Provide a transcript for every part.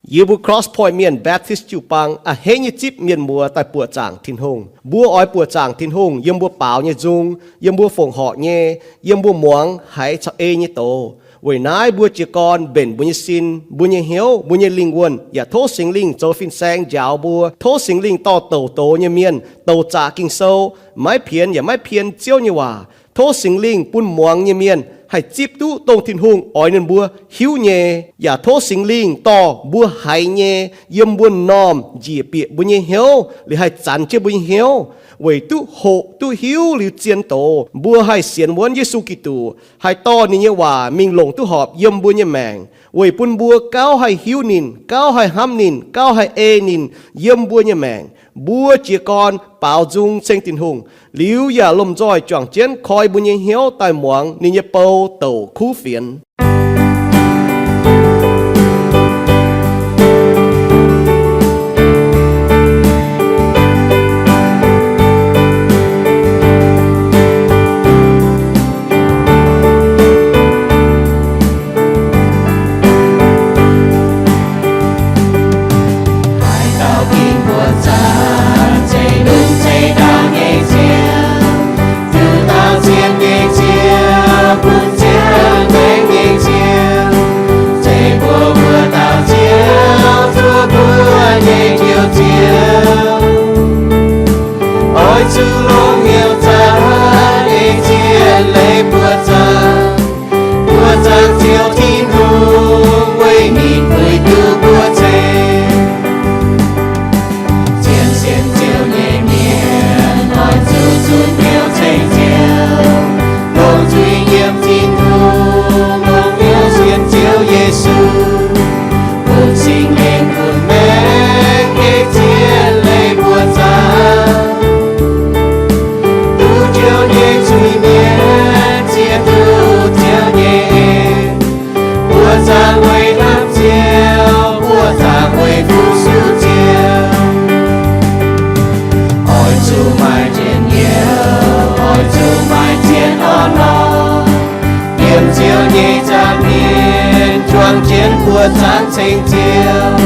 Yie mbuo Cross Point Mienh Baptist jiu-baang a'hneiv nyei zipv mienh muoz daaih buoqc zaangc Tin-Hungh. Mbuo oix buoqc zaangc Tin-Hungh yiem mbuo baaux nyei nzung, yiem mbuo fongc horc nyei, yiem mbuo muangx haiz caux ei nyei doz. Weic naaiv mbuo jiez gorn mbenc mbuo nyei sin, mbuo nyei hnyouv, mbuo nyei lingh wuonh, yaac tov Singx Lingh zoux fin-saeng njaaux mbuo. Tov Singx Lingh dorh douc doz nyei mienh, douc zaqc Ging-Sou, maiv pienx yaac maiv pien Ziouv nyei waac. Tov Singx Lingh bun muangx nyei mienh haih zipv duqv dongh Tin-Hungh oix ninh mbuo hiuv nyei, yaac tov Singx Lingh dorh mbuo haiz nyei yiem mbuo m'normh njiec bieqc mbuo nyei hnyouv, liuz haih zanx jienv mbuo nyei hnyouv, weic duqv hoqc duqv hiuv liuz zien doz, mbuo haih sienx wuonv Yesu Giduc, haih dorh ninh nyei waac mingh longc duqv horpc yiem mbuo nyei maengc, weic bun mbuo gauh haih hiuv ninh, gauh haih hnamv ninh, gauh haih ei ninh yiem mbuo nyei maengc. Mbuo jiez gorn baaux nzung ceng Tin-Hungh, liuz yaac lomh nzoih juangc jienv koi mbuo nyei hnyouv daaih muangx ninh nyei bou douc kuv fienx. Haaix dauh ging buoqc zaangc, zeiz lunx zeiz ndaauv nyei Ziouv, duqv dauh zien nyei Ziouv, bun Ziouv maengc nyei Ziouv, zeiz mbuo wuov dauh Ziouv, zuov mbuo nyei Njoux Ziouv. Oix zuqc longc hnyouv zaah nyei zien leiz buoqc zaangc, buoqc zaangc Ziouv Tin-Hungh weic ninh puix duqv mbuo ceng. Zien sienx Ziouv nyei mienh oix zuqc zunc hnyouv ceng Ziouv, longc zuiz nyiemc Tin-Hungh, longc hnyouv sienx Ziouv Yesu, bun Singx Lingh bun maengc nyei zien leiz buoqc zaangc. Duqv Ziouv nyei zuiz-mienh zieqv duqv Ziouv nyei en, buoqc zaangc weic hnamv Ziouv, buoqc zaangc weic fu-sux Ziouv. Oix zuqc maaih njien-youh, oix zuqc maaih zien orn-lorqc, yiem Ziouv nyei nza'hmien juangc jienv buoqc zaangc ceng Ziouv,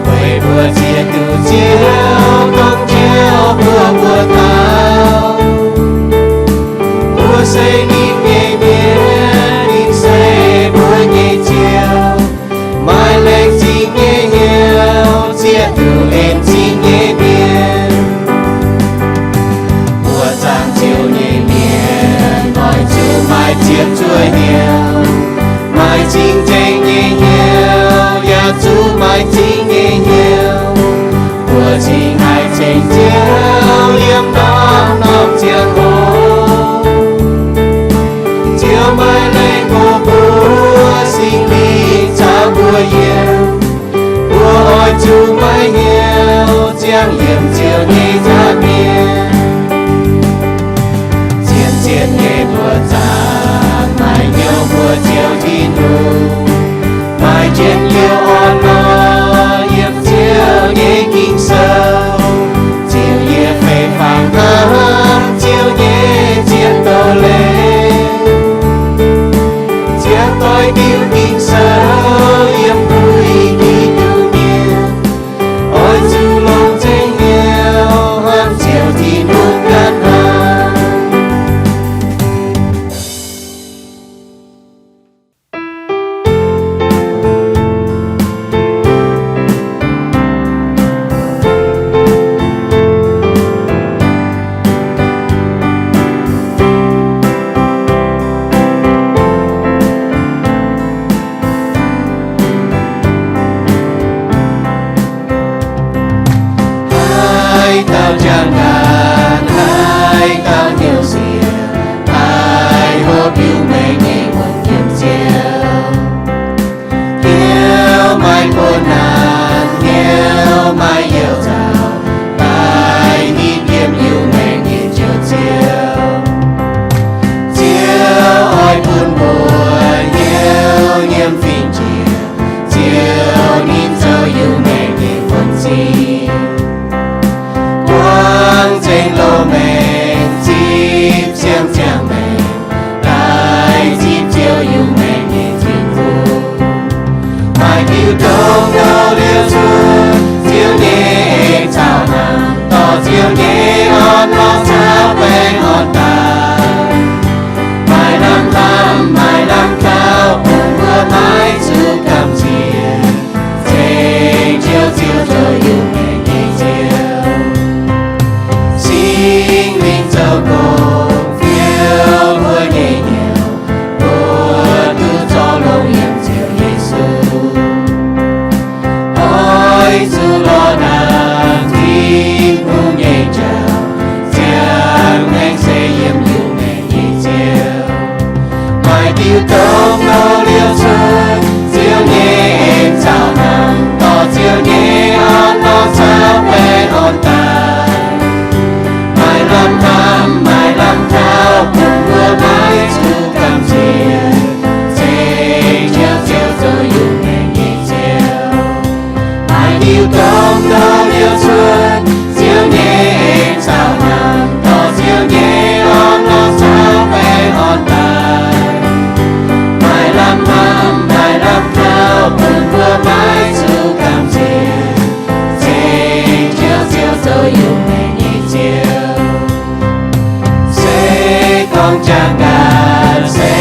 weic mbuo zieqv duqv Ziouv dongh Ziouv mbuo mbuox dauh, mbuo se ninh nyei mienh, ninh se mbuo nyei Ziouv, maaih laengz zingh nyei hnyouv, zieqv duqv en zingh nyei mienh. Buoqc zaangc Ziouv nyei mienh oix zuqc maaih ziepc zuoqv hnyouv, maaih cing-nzengc nyei hnyouv, yaac zuqc maaih zingh nyei hnyouv, mbuo cingx haih ceng Ziouv yiem norm-norm ziangh hoc. Ziouv maiv leiz mbuo, mbuo Singx Lingh caux mbuo yiem. Mbuo oix zuqc maaih hnyouv ziangh yiem Ziouv nyei nza'hmien. Zien-zien nyei buoqc zaangc maaih hnyouv mbuox Ziouv Tin-Hungh, maaih njien-youh orn-lorqc yiem Ziouv nyei Ging-Sou. Ziouc yie fei fangx hnamv Ziouv nyei ziex douc leiz, ziouc doix-diuc Ging-Sou yiem puix Giduc mienh. Oix zuqc longc zengc hnyouv hnamv Ziouv Tin-Hungh ganh hnangv. Haaix dauh jangx ganh, haaix dauh hnyouv siec, daaih hopv Iu-Mienh nyei wuonh yiem Ziouv. Hnyouv maaih kuv naanc, hnyouv maaih youh nzauh, daaih nitv yiem Iu-Mienh nyei Njoux Ziouv. Ziouv oix bun mbuo hnyouv nyiemv fingx jiex, Ziouv nitv zoux Iu-Mienh nyei funx zingh. Buangv Diuh dongh nor liouh cuotv Ziouv nyei en caux hnamv, dorh Ziouv nyei orn lorz caux baengh orn daaih. Maaih lamh hnamv, maaih lamh kaux, bun mbuo maiv zuqc gamh nziex. Ceng Ziouv, Ziouv zoux yungh maengc nyei Ziouv. Se gorngv jangx gaax, se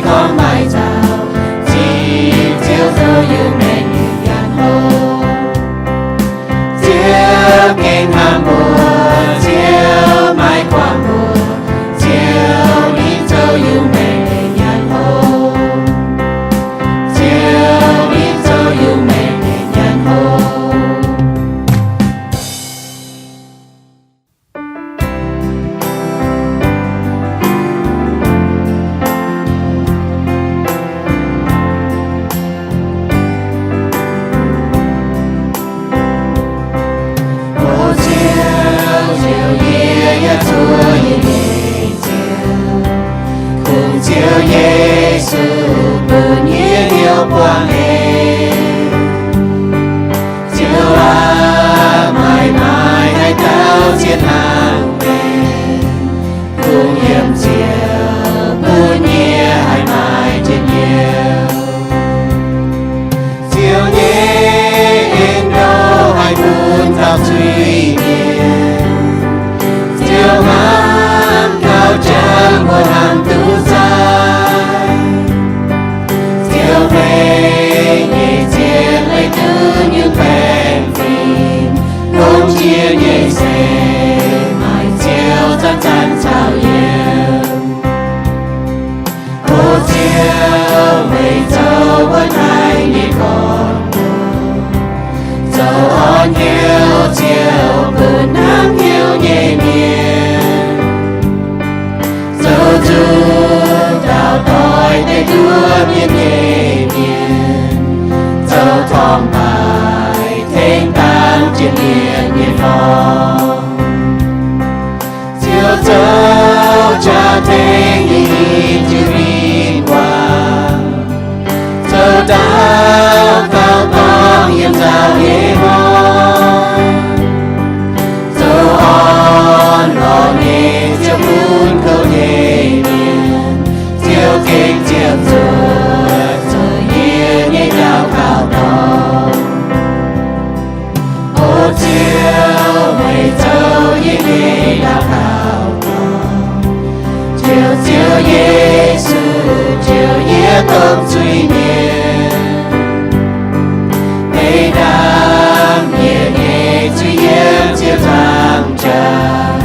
gorngv maaih nzauh, zinh Ziouv zoux yungh maengc nyei nyanc hlo. Ziouv gengh hnamv mbuo, Ziouv maiv guangc mbuo, Ziouv ninh zoux yungh maengc nyei nyanc hlo. Ziouv ninh zoux yungh maengc nyei nyanc hlo. O Ziouv, Ziouv, yie yaac zuov yie nyei Ziouv, kungx Ziouv Yesu bun yie hnyouv buangh heix. Ziouv aac, maaih maaih haaix dauh zien hnangv meih, kungx yiem Ziouv bun yie haih maaih njien-youh. Ziouv nyei en ndoh haih bun taux zuiz-mienh. Ziouv hnamv gauh jangx mbuo hnamv duqv zaah. Ziouv meih nyei zien leih duqv nyungc baengh fim, longx jiex nyei se maaih Ziouv zanc-zanc caux yiem. O Ziouv, meih zoux wuov daaih nyei gorn-ndoqv, zoux orn hnyouv Ziouv bun hnamv hnyouv nyei mienh, zoux nzuih dauh doic deix nduov mienh nyei mienh, zoux torngv baaix tengx dangh jiex mienh nyei forng. Ziouv zoux jaa-tengx nyei hingh jiu win-wangv, zoux ndaauv gauh dorngh yiem nzauh nyei hmuangx, zoux orn-lorqc nyei Ziouv bun kouv nyei mienh. Ziouv gengh ziepc zuoqc zoux yie nyei ndaauv gauh dorngh. O Ziouv, meih zoux yie nyei ndaauv gauh dorngh. Ziouv, Ziouv Yesu, Ziouv yie dongh zuiz-mienh. Meih ndaam yie nyei zuiz yiem ziepc nzaangc jaax.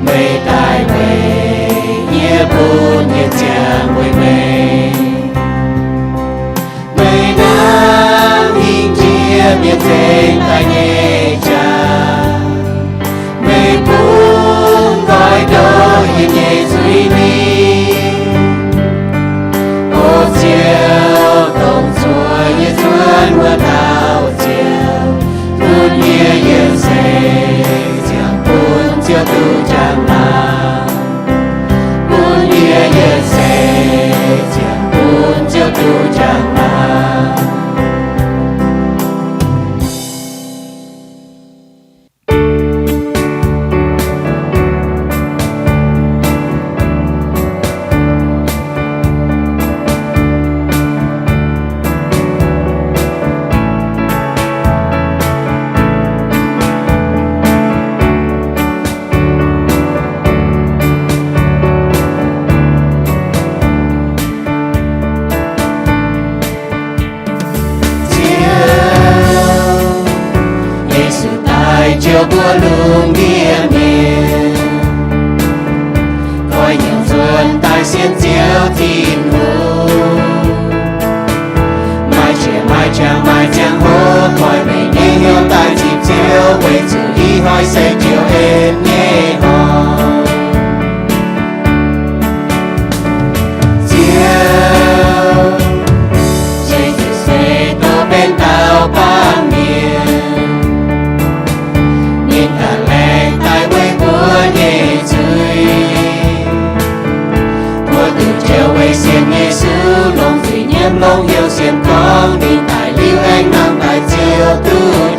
Meih daaih weic yie bun yie ziangh weic meih. Meih ndaam hingh jiex mienh zengc daaih nyei jaax. Meih bun nqoi ndoqv yie nyei zuiz-mienh. O Ziouv, dongh zuov yie zuonx wuov dauh Ziouv, bun yie yietc seix ziangh bun Ziouv duqv njang-laangc. Bun yie yietc seix ziangh bun Ziouv duqv njang-laangc. Ziouv, Yesu daaih njoux mbuo lungh ndiev mienh, koi nyungc nzuonx daaih sienx Ziouv Tin-Hungh. Maaih qiex maaih qangx maaih ziangh hoc koi meih nyei hnyouv daaih zipv Ziouv, weic zuqc ih hnoi se Ziouv en nyei hnoi. Ziouv, Yesu se dorh benx dauh baamh mienh, ninh ganh laengz daaih weic mbuo nyei zuiz. Mbuo duqv Ziouv weic sienx Yesu longc zuiz-nyiemv longc hnyouv sienx gorngv ninh daic liuz aengx nangh daaih Ziouv duqv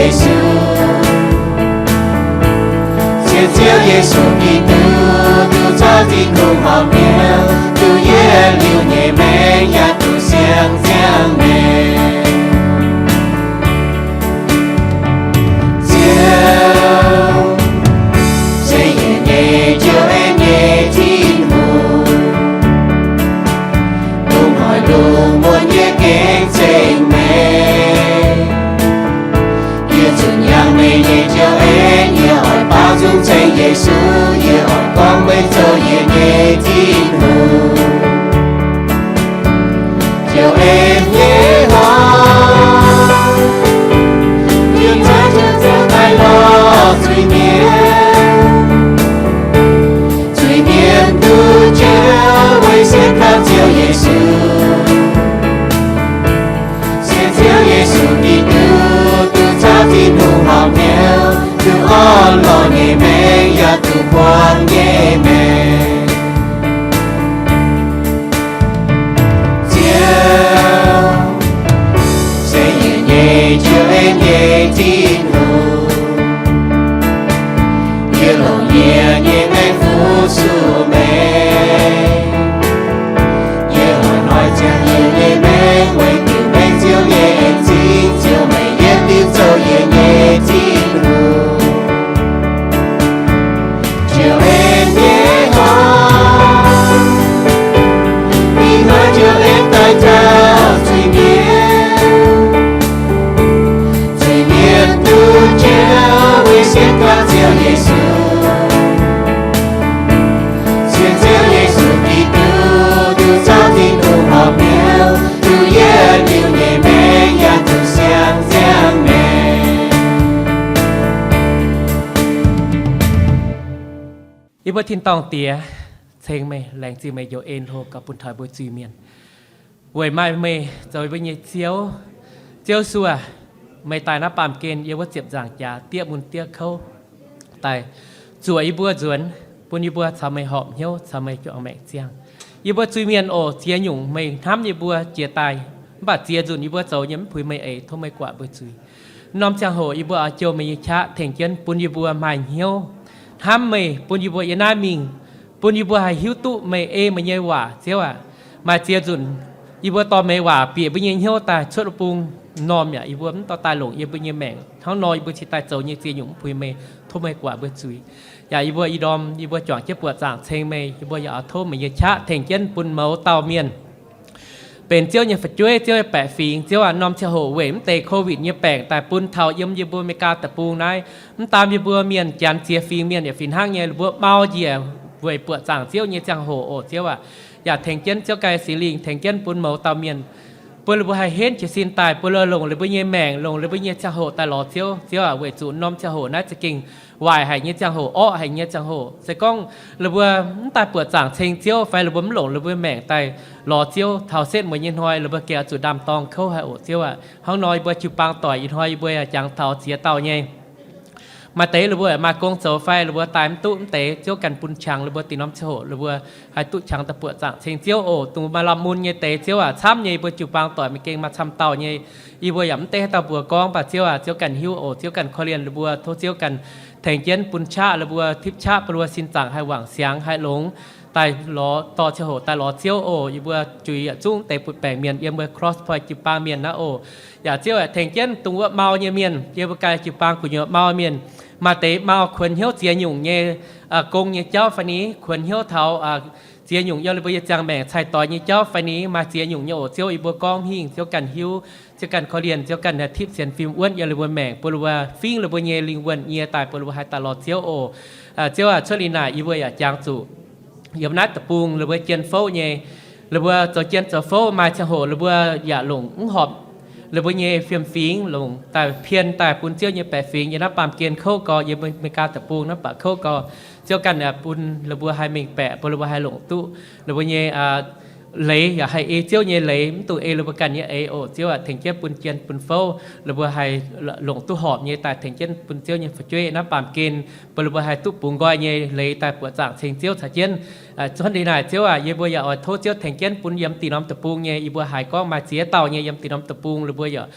Yesu, sienx Ziouv Yesu Giduc, duqv caux Tin-Hungh horpc hnyouv, duqv yietv liuz nyei maengc yaac duqv siang-ziangh maengc. Ziouv se yie nyei Ziouv, aengx nyei Tin-Hungh, lungh haaix lungh muonz yie gengh ceng meih. Yie zuqc hnyangx meih nyei Ziouv, aengx yie oix baaux nzung ceng Yesu. Yie oix gorngv meih zoux yie nyei Tin-Hungh, Ziouv aengx nyei hnoi. Yie cuotv jienv Ziouv daaih lorz zuiz-mienh, zuiz-mienh duqv njoux weic sienx kaux Ziouv Yesu. Sienx Ziouv Yesu Giduc, duqv caux Tin-Hungh horpc hnyouv, duqv orn-lorqc nyei maengc yaac duqv buangh nyei maengc. Ziouv se yie nyei Ziouv, aengx nyei Tin-Hungh, yie longc yie nyei maengc fu-sux meih. Yie hnoi-hnoi ziangh yie nyei maengc weic diuc meih Ziouv nyei en-zingh, Ziouv, meih yietv liuz zoux yie nyei Tin-Hungh. Ziouv aengx nyei hnoi, ih hnoi Ziouv aengx daaih njaaux zuiz-mienh. Zuiz-mienh duqv njoux weic sienx kaux Ziouv Yesu. Sienx Ziouv Yesu Giduc, duqv caux Tin-Hungh horpc hnyouv, duqv yietv liuz nyei maengc yaac duqv siang-ziangh maengc. Yie mbuo tin-dorngh Diex, ceng meih, laengz zingh meih njoux en hlo gauh bun taux mbuo zuiz-mienh. Weic maaih meih zoux yie mbuo nyei Ziouv, Ziouv Yesu aac, meih daaih naaiv baamh gen yiem wuov ziepc nzaangc jaax diev mun diev kouv daaih zuoqc yie mbuo nzuonx, bun yie mbuo caux meih horpc hnyouv, caux meih juangc maengc ziangh. Yie mbuo zuiz-mienh oc, ziex nyungc meih hnamv yie mbuo jiex daaih, mv baac ziex nzunc yie mbuo zoux nyei mv puix meih eix, tov meih guangc mbuo zuiz. Norm ziangh hoc yie mbuo oix jouh meih nyei qaqv tengx jienv bun yie mbuo maaih hnyouv hnamv meih, bun yie mbuo yiem naaiv mingh, bun yie mbuo haih hiuv duqv meih ei meih nyei waac, Ziouv aac. Maaih ziex nzunc yie mbuo dorh meih waac bieqc mbuo nyei hnyouv daaih cuotv bung m'normh yaac yie mbuo mv dorh daaih longc yie mbuo nyei maengc. Hnangv nor yie mbuo cingx daaih zoux nyei ziex nyungc mv puix meih, tov meih guangc mbuo zuiz. Yaac yie mbuo ih ndorm yie mbuo juangc jienv buoqc zaangc ceng meih, yie mbuo yaac oix tov meih nyei qaqv tengx jienv bun mouz dauh mienh benx Ziouv nyei fu'jueiv, Ziouv nyei baeqc fingx. Ziouv aac, norm ziangh hoc weic mv deix COVID nyei baengc daaih bun taux yiem yie mbuo America deic-bung naaiv, mv daan yie mbuo mienh, Janx ziex fingx mienh yaac fih hnangv nyei, ninh mbuo mau njiec weic buoqc zaangc Ziouv nyei ziangh hoc oc, Ziouv aac. Yaac tengx jienv Ziouv ganh Singx Lingh tengx jienv bun mouz dauh mienh, bun ninh mbuo haih henv jiez sin daaih, bun ninh longc ninh mbuo nyei maengc, longc ninh mbuo nyei ziangh hoc daaih lorz Ziouv. Ziouv aac, weic zuqc norm ziangh hoc naaiv za'gengh waaic haic nyei ziangh hoc, orqv haic nyei ziangh hoc. Se gorngv ninh mbuo mv daaih buoqc zaangc ceng Ziouv fai ninh mbuo mv longc ninh mbuo maengc daaih lorz Ziouv, taux setv mueiz nyei hnoi ninh mbuo gengh oix zuqc ndaam-dorng kouv haic oc, Ziouv aac. Hnangv nor yie mbuo jiu-baang doic ih hnoi yie mbuo yaac jangx taux ziex dauh nyei. Maaih deix ninh mbuo maaih gong zoux fai ninh mbuo daaih mv duqv, mv deix Ziouv ganh bun qangx ninh mbuo dinh norm ziangh hoc ninh mbuo haih duqv qangx daaih buoqc zaangc ceng Ziouv oc. Dongh maaih lamh mun nyei deix, Ziouv aac, camv nyei, yie mbuo jiu-baang doic mingh gengh maaih camv dauh nyei. Yie mbuo yaac mv deix haaix dauh mbuox gorngv, mv baac Ziouv aac, Ziouv ganh hiuv oc. Ziouv ganh korv-lienh ninh mbuo, tov Ziouv ganh tengx jienv bun qaqv ninh mbuo, tipv qaqv bun ninh mbuo sin zaangc haih wangc siangx, haih longx daaih lorz, dorh ziangh hoc daaih lorz Ziouv oc. Yie mbuo juix yietc zungv deix butv-baengc mienh yiem mbuo Cross Point jiu-baang mienh naaiv oc. Yaac Ziouv aac, tengx jienv dongh wuov mau nyei mienh yiem mbuo ganh jiu-baang gu'nyuoz mau mienh. Maaih deix mau kuonx hnyouv ziex nyungc nyei gong nyei jauv fai ni, kuonx hnyouv taux ziex nyungc yiem ninh mbuo nyei ziangh maengc cai-doix nyei jauv fai ni, maaih ziex nyungc nyei oc. Ziouv, yie mbuo gorngv hingh, Ziouv ganh hiuv, Ziouv ganh korv-lienh, Ziouv ganh tipv sienx fim wuonv yiem ninh mbuo maengc, bun ninh mbuo fingv ninh mbuo nyei lingh wuonh nyie daaih, bun ninh mbuo haih daaih lorz Ziouv oc. Ziouv aac, cuotv liuz naaic yie mbuo yaac jangx zuqc yiem naaiv deic-bung ninh mbuo jien fouv nyei, ninh mbuo zoux jien zoux fouv maaih ziangh hoc ninh mbuo yaac longc mv horpc ninh mbuo nyei fiem-fingx longc daaih pien daaih bun Ziouv nyei baeqc fingx yiem naaiv baamh gen kouv gau, yiem America deic-bung naaiv baac kouv gau. Ziouv ganh bun ninh mbuo haih mengh baeqc, bun ninh mbuo haih longc duqv ninh mbuo nyei leiz yaac haih ei Ziouv nyei leiz, mv dungx ei ninh mbuo ganh nyei eix oc. Ziouv aac, tengx jienv bun jien bun fouv ninh mbuo haih longc duqv horpc nyei daaih tengx jienv bun Ziouv nyei fu'jueiv naaiv baamh gen, bun ninh mbuo haih duqv bungx nqoi nyei leiz daaih buoqc zaangc ceng Ziouv caux jienv. Cuotv liuz naaic Ziouv aac, yie mbuo yaac oix tov Ziouv tengx jienv bun yiem dinh norm deic-bung nyei, yie mbuo haiz gorngv maaih ziex dauh nyei yiem dinh norm deic-bung, ninh mbuo yaac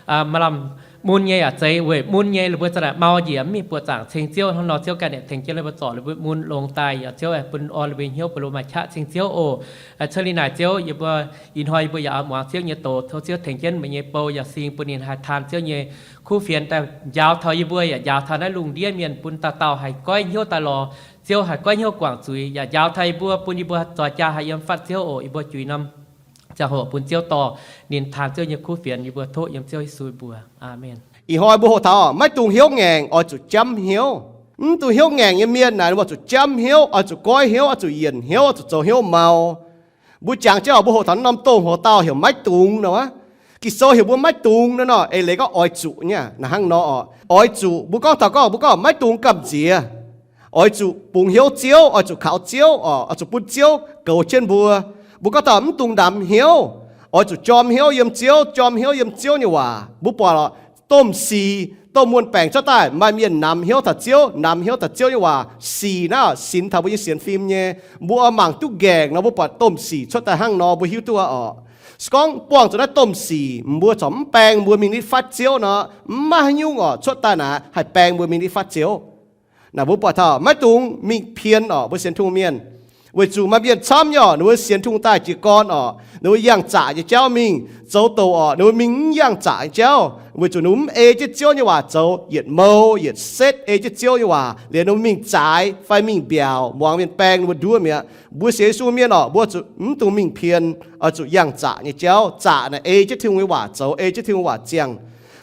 Maaih lamh mun nyei yaac zeiz weic mun nyei, ninh mbuo za'naaic mau njiec, mv mingh buoqc zaangc ceng Ziouv. Hnangv nor Ziouv ganh yaac tengx jienv ninh mbuo zorc ninh mbuo mun longx daaih, yaac Ziouv bun orn ninh mbuo hnyouv, bun ninh mbuo maaih qaqv ceng Ziouv oc. Cuotv liuz naaic Ziouv, yie mbuo ih hnoi yie mbuo yaac muangx Ziouv nyei doz, tov Ziouv tengx jienv meih nyei bou yaac sing bun ninh haih taan Ziouv nyei kuv fienx daaih njaaux taux yie mbuo, yaac njaaux taux naaiv lungh ndiev mienh, bun dauh dauh haih goiv hnyouv daaih lorz Ziouv, haih goiv hnyouv guangc zuiz, yaac njaaux taux yie mbuo, bun yie mbuo zoih jaa haih yiem fatv Ziouv oc. Yie mbuo juix norm ziangh hoc bun Ziouv dorh ninh taan Ziouv nyei kuv fienx. Yie mbuo tov yiem Ziouv Yesu mbuox. Aamen. Ih hnoi mbuo hoqc taux maiv dungx hnyouv ngaengc, oix zuqc jamv hnyouv. Mv dungx hnyouv ngaengc nyei mienh naaic, oix zuqc jamv hnyouv, oix zuqc goiv hnyouv, oix zuqc yienc hnyouv, oix zuqc zoux hnyouv mau. Mbuo jangx jienv oc, mbuo hoqc taux norm domh hoc-dauh heuc maiv dungx nor aqv. Ging-Sou heuc mbuo maiv dungx nor nor, eix leiz gorngv oix zuqc nyei. Naaic hnangv nor oc, oix zuqc. Mbuo gorngv taux gorngv mbuo gorngv maiv dungx gamh nziex, oix zuqc bungx hnyouv Ziouv, oix zuqc kaux Ziouv oc, oix zuqc bun Ziouv goux jienv mbuo. Mbuo gorngv taux mv dungx namx hnyouv, oix zuqc jorm hnyouv yiem Ziouv, jorm hnyouv yiem Ziouv nyei waac. Mbuo buatc lorqc, domh sic, domh muonh baengc cuotv daaih, maaih mienh namx hnyouv taux Ziouv, namx hnyouv taux Ziouv nyei waac. Sic naaiv oc, sinx taux mbuo nyei sienx fim nyei. Mbuo oix mangc duqv ngaengc nor, mbuo buatc domh sic cuotv daaih hnangv nor, mbuo hiuv duqv oc. Se gorngv buangh zuqc naaiv domh sic, mbuo corc mv baeng mbuo mingh nitv fatv Ziouv nor, mv maaih haaix nyungc oc cuotv daaih naaic haih baeng mbuo mingh nitv fatv Ziouv. Naaic mbuo buatc taux maiv dungx mingh pien oc, mbuo sienx Tin-Hungh mienh. Weic zuqc maaih mienh camv nyei oc, ninh mbuo sienx Tin-Hungh daaih jiez gorn oc, ninh mbuo yangh zaqc nyei jauv mingh, zoux doqc oc, ninh mbuo mingh mv yangh zaqc nyei jauv, weic zuqc ninh mbuo mv ei jienv Ziouv nyei waac zoux, yietc mou yietc setv ei jienv Ziouv nyei waac, liuz ninh mbuo mingh zaaix fai mingh mbiaauc, muangx mienh baeng ninh mbuo nduov mi'aqv. Mbuo sienx Yesu mienh oc, mbuo zuqc mv dungx mingh pien, oix zuqc yangh zaqc nyei jauv. Zaqc naaic ei jienv Tin-Hungh nyei waac zoux, ei jienv Tin-Hungh waac ziangh.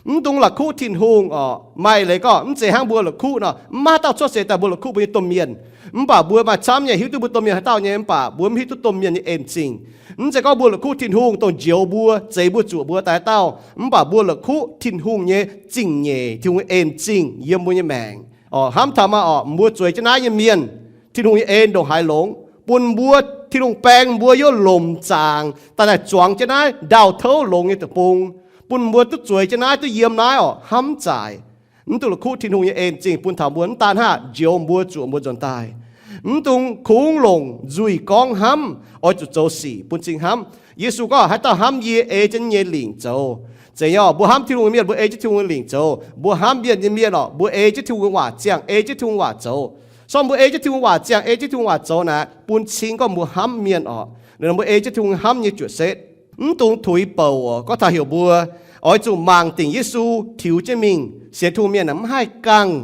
Mv dungx la'kuqv Tin-Hungh oc. Maaih leiz gorngv mv zeiz hnangv mbuo la'kuqv nor, mv maaih haaix dauh cuotv seix daaih mbuo la'kuqv mbuo nyei domh mienh. Mv baac mbuo maaih camv nyei hiuv duqv mbuo domh mienh haaix dauh nyei, mv baac mbuo mv hiuv duqv domh mienh nyei en zingh. Mv zeiz gorngv mbuo la'kuqv Tin-Hungh dongh njoux mbuo, zeix mbuo, zuoqc mbuo daaih haaix dauh, mv baac mbuo la'kuqv Tin-Hungh nyei zingh nyeic, Tin-Hungh nyei en zingh yiem mbuo nyei maengc oc. Hnamv taux maah oc, mbuo zueiz jienv naaiv nyei mienh, Tin-Hungh nyei en ndongc haaix longx, bun mbuo, Tin-Hungh baeng mbuo yiem lomc zaangc daaih, daaih zuangx jienv naaiv ndau-touv longx nyei deic-bung, bun mbuo duqv zueiz jienv naaiv, duqv yiem naaiv oc, hnamv zaaic. Mv dungx la'kuqv Tin-Hungh nyei en zingh bun taux mbuo mv daan hnangv njoux mbuo, zuoqc mbuo nzuonx daaih. Mv dungx kungx longc nzuih gorngv hnamv, oix zuqc zoux sic bun cing hnamv. Yesu gorngv, haaix dauh hnamv yie, ei jienv yie nyei lingc zoux. Zeiz nyei oc, mbuo hnamv Tin-Hungh nyei mienh, mbuo ei jienv Tin-Hungh nyei lingc zoux. Mbuo hnamv mienh nyei mienh oc, mbuo ei jienv Tin-Hungh nyei waac ziangh, ei jienv Tin-Hungh waac zoux. Se gorngv mbuo ei jienv Tin-Hungh waac ziangh, ei jienv Tin-Hungh waac zoux naaic, bun cing gorngv mbuo hnamv mienh oc. Liuz nor mbuo ei jienv Tin-Hungh hnamv nyei juoqc setv. Mv dungx tuix bouc oc. Gorngv taux heuc mbuo oix zuqc mangc dingc Yesu tiux jienv mingh, sienx Tin-Hungh mienh aah, mv haih gangh.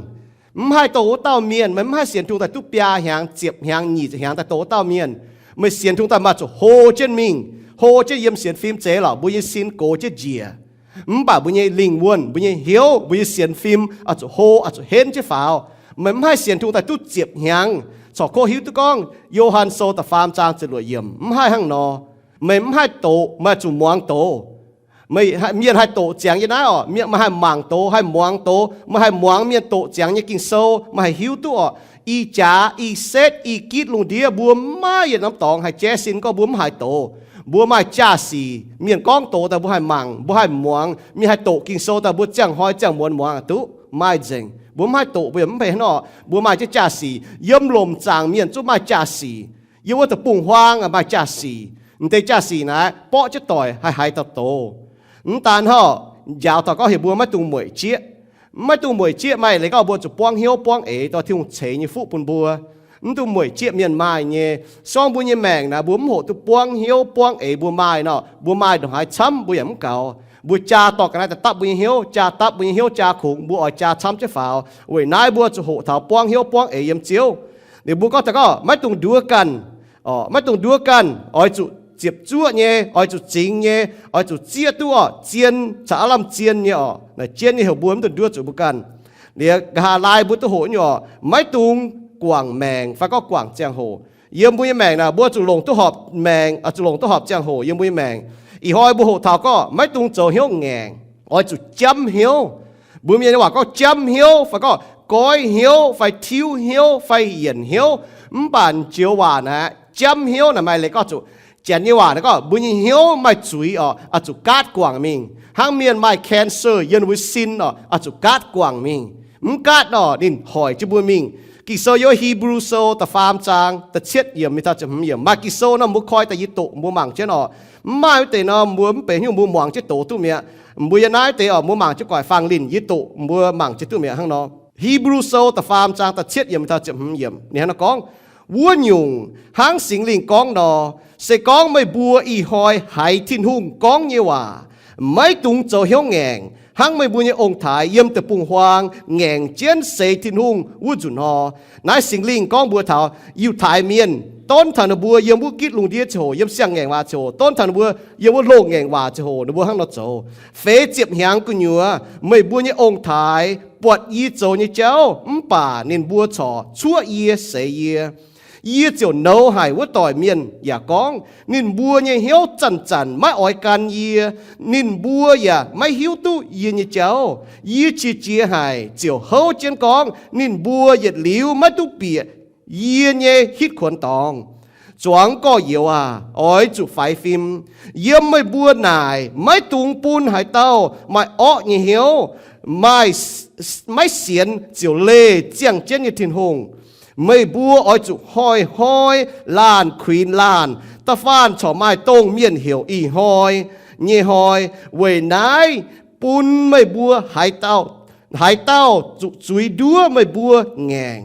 Mv haih dongh wuov dauh mienh. Meih mv haih sienx Tin-Hungh daaih duqv biaa hnyangx, ziepc hnyangx, nyic ziepc hnyangx daaih dongh wuov dauh mienh. Meih sienx Tin-Hungh daaih maaih zuqc hlo jienv mingh, hlo jienv yiem sienx fim zeiz lorqc, mbuo nyei sin gox jienv njiec. Mv baac mbuo nyei lingh wuonh, mbuo nyei hnyouv, mbuo nyei sienx fim oix zuqc hlo, oix zuqc henv jienv faaux. Meih mv haih sienx Tin-Hungh daaih duqv ziepc hnyangx, corc kov hiuv duqv gorngv Yo^han Sou da'faam zaang ziepc luoqc yiemc, mv haih hnangv nor. Meih mv haih doqc, meih zuqc muangx doz. Meih, mienh haih doqc ziangx yiem naaiv oc. Mienh, meih haih mangc doz, haih muangx doz. Meih haih muangx mienh doqc ziangx nyei Ging-Sou, meih haih hiuv duqv oc. Ih jaax, ih setv, ih gitv lungh ndiev mbuo maiv yietc norm dorngx haih jaiv sin gorngv mbuo mv haiz doz. Mbuo maaih jaa-sic. Mienh gorngv doz daaih mbuo haih mangc, mbuo haih muangx. Mienh haih doqc Ging-Sou daaih mbuo ziangh hnoi ziangh muonz muangx duqv. Maaih nzengc. Mbuo mv haih doqc mbuo yaac mv benx hnangv nor. Mbuo maaih jienv jaa-sic. Yiem lomc zaangc mienh zungv maaih jaa-sic. Yiem wuov deic-bung-huaang maaih jaa-sic. M'deix jaa-sic naaiv borqv jienv doic haih haiz dauh doz. Mv daan hnangv, njaaux taux gorngv heuc mbuo maiv dungx mueic jieqv. Maiv dungx mueic jieqv maaih leiz gorngv mbuo zuqc buangv hnyouv buangv eix dorh Tin-Hungh ceix nyei fuqv bun mbuo. Mv dungx mueic jieqv mienh maaih nyei. Se gorngv mbuo nyei maengc naaiv mbuo mv hoqc duqv buangv hnyouv buangv eix mbuo maaih nor, mbuo maaih ndongc haaix camv mbuo yaac mv gaux. Mbuo jaa dorh ga'naaiv daaih dapv mbuo nyei hnyouv, jaa dapv mbuo nyei hnyouv jaa kungx, mbuo oix jaa camv jienv faaux. Weic naaiv mbuo zuqc hoqc taux buangv hnyouv buangv eix yiem Ziouv. Liuz mbuo gorngv taux gorngv maiv dungx nduov ganh. Oc, maiv dungx nduov ganh, oix zuqc ziepc zuoqv nyei, oix zuqc zingx nyei, oix zuqc zieqv duqv oc, zien caux aav lamh zien nyei oc. Naaic zien nyei heuc mbuo mv dungx nduov zuqc mbuo ganh. Liuz nqa'haav laai mbuo duqv hoqc nyei oc, maiv dungx guangc maengc fai gorngv guangc ziangh hoc. Yiem mbuo nyei maengc naaic mbuo zuqc longc duqv horpc maengc, zuqc longc duqv horpc ziangh hoc yiem mbuo nyei maengc. Ih hnoi mbuo hoqc taux gorngv maiv dungx zoux hnyouv ngaengc, oix zuqc jamv hnyouv. Mbuo mienh nyei waac gorngv jamv hnyouv fai gorngv goiv hnyouv fai tiuv hnyouv fai yienc hnyouv. Mv baac joux waac naaic, jamv hnyouv naaic maaih leiz gorngv zuqc, Janx nyei waac naaic gorngv mbuo nyei hnyouv maaih zuiz oc, oix zuqc gaatv guangc mingh. Hnangv mienh maaih cancer yiem mbuo sin oc, oix zuqc gaatv guangc mingh. Mv gaatv nor ninh hoic jienv mbuo mingh. Ging-Sou yiem Hipv^lu Sou da'faam zaang da'cietv yiemc mingh taux ziepc hmz yiemc. Maaih Ging-Sou nor mbuo koi daaih yie doqc mbuo mangc jienv orqc. Mv maaih wuov deix nor mbuo mv benx hnyouv mbuo muangx jienv doz duqv mi'aqv. Mbuo yiem naaiv deix orqc mbuo mangc jienv guaix fangx linh yie doqc mbuo mangc jienv duqv mi'aqv hnangv nor. Hipv^lu Sou da'faam zaang da'cietv yiemc mingh taux ziepc hmz yiemc ninh hnangv nor gorngv, Wuov nyungc hnangv Singx Lingh gorngv nor, se gorngv meih mbuo ih hnoi haiz Tin-Hungh gorngv nyei waac, maiv dungx zoux hnyouv ngaengc hnangv meih mbuo nyei ong-taaix yiem deic-bung-huaang ngaengc jienv seix Tin-Hungh wuov nzunc hnor. Naaiv Singx Lingh gorngv mbuox taux Yiutai Mienh, donv taux ninh mbuo yiem wuov gitv lungh ndiev ziangh hoc, yiem siang-ngaengc waac ziangh hoc, donv taux ninh mbuo yiem wuov loz-ngaengc waac ziangh hoc, ninh mbuo hnangv nor zoux. Feix ziepc hnyangx gu'nyuoz meih mbuo nyei ong-taaix buatc yie zoux nyei jauv, mv baac ninh mbuo corc cuoqv yie, seix yie. Yie ziouc nouz haic wuov doic mienh yaac gorngv, Ninh mbuo nyei hnyouv zanc-zanc maiv oix gan yie. Ninh mbuo yaac maiv hiuv duqv yie nyei jauv. Yie qiex jiez haic ziouc houv jienv gorngv, Ninh mbuo yietc liuz maiv duqv bieqc yie nyei hitv kuonx dorngx. Zuangx gorx-youz aac, oix zuqc faix fim. Yiem meih mbuo naaic maiv dungx bun haaix dauh maaih orqv nyei hnyouv, maaih, maiv sienx ziouc leih ziangh jienv nyei Tin-Hungh. Meih mbuo oix zuqc hnoi-hnoi laanh kuinx laanh, da'faanh corc maaih dongh mienh heuc Ih Hnoi nyei Hnoi, weic naaiv bun meih mbuo haaix dauh, haaix dauh zuqc zuiz nduov meih mbuo ngaengc.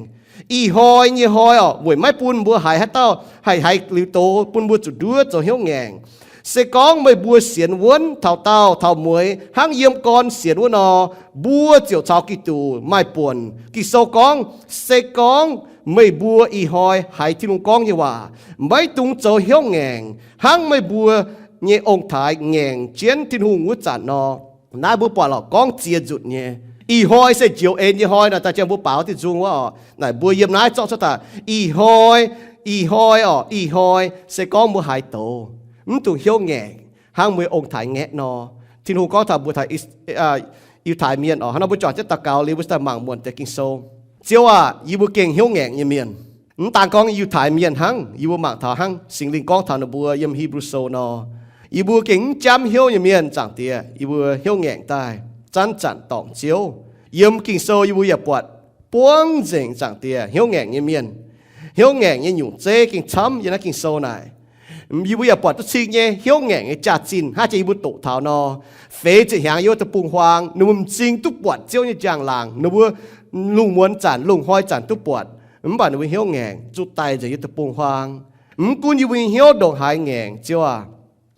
Ih Hnoi nyei Hnoi orqc, weic maiv bun mbuo haiz haaix dauh haih haiz liuz doz bun mbuo zuqc nduov zoux hnyouv ngaengc. Se gorngv meih mbuo sienx wuonv taux daauh taux mueiz hnangv yiem gorn sienx wuov nor, mbuo ziouc caux Giduc maaih buonc. Ging-Sou gorngv, Se gorngv meih mbuo ih hnoi haiz Tin-Hungh gorngv nyei waac, maiv dungx zoux hnyouv ngaengc hnangv meih mbuo nyei ong-taaix ngaengc jienv Tin-Hungh wuov zanc nor. Naaiv mbuo buatc lorqc gorngv ziex nzunc nyei. Ih hnoi se njoux en nyei hnoi nor, daaih jang mbuo baaux diuh nzung wuov orqc. Naaic mbuo yiem naaiv zorqv cuotv daaih, ih hnoi, ih hnoi orqc, ih hnoi se gorngv mbuo haiz doz, mv dungx hnyouv ngaengc hnangv mbuo ong-taaix ngaeqv nor. Tin-Hungh gorngv taux mbuo taux Yiutai Mienh orqc. Hnangv nor mbuo juangc jienv daux gaux liuz mbuo daaih mangc muonc deix Ging-Sou. Ziouv aah, yie mbuo gengh hnyouv ngaengc nyei mienh. Mv daan gorngv Yiutai Mienh hnangv, yie mbuo mangc taux hnangv Singx Lingh gorngv taux ninh mbuo yiem Hipv^lu Sou nor, yie mbuo gengh mv jamv hnyouv nyei mienh, Zaangc Diex. Yie mbuo hnyouv ngaengc daaih zanc-zanc dorngc Ziouv. Yiem Ging-Sou yie mbuo yaac buatc buangv nzengc, Zaangc Diex, hnyouv ngaengc nyei mienh. Hnyouv ngaengc nyei nyungc zeiv gengh camv yiem naaiv Ging-Sou naaic. Yie mbuo yaac buatc duqv cing nyei hnyouv ngaengc nyei jaax-zinh hnangv jiex yie mbuo doqc taux nor, feix ziepc hnyangx yiem wuov deic-bung-huaang ninh mbuo m'zing duqv buatc Ziouv nyei njang-laangc. Ninh mbuo lungh muonz zanc, lungh hnoi zanc duqv buatc, mv baac ninh mbuo hnyouv ngaengc zuqc daic nzengc yiem deic-bung-huaang. Mv gunv yie mbuo nyei hnyouv ndongc haaix ngaengc, Ziouv aac,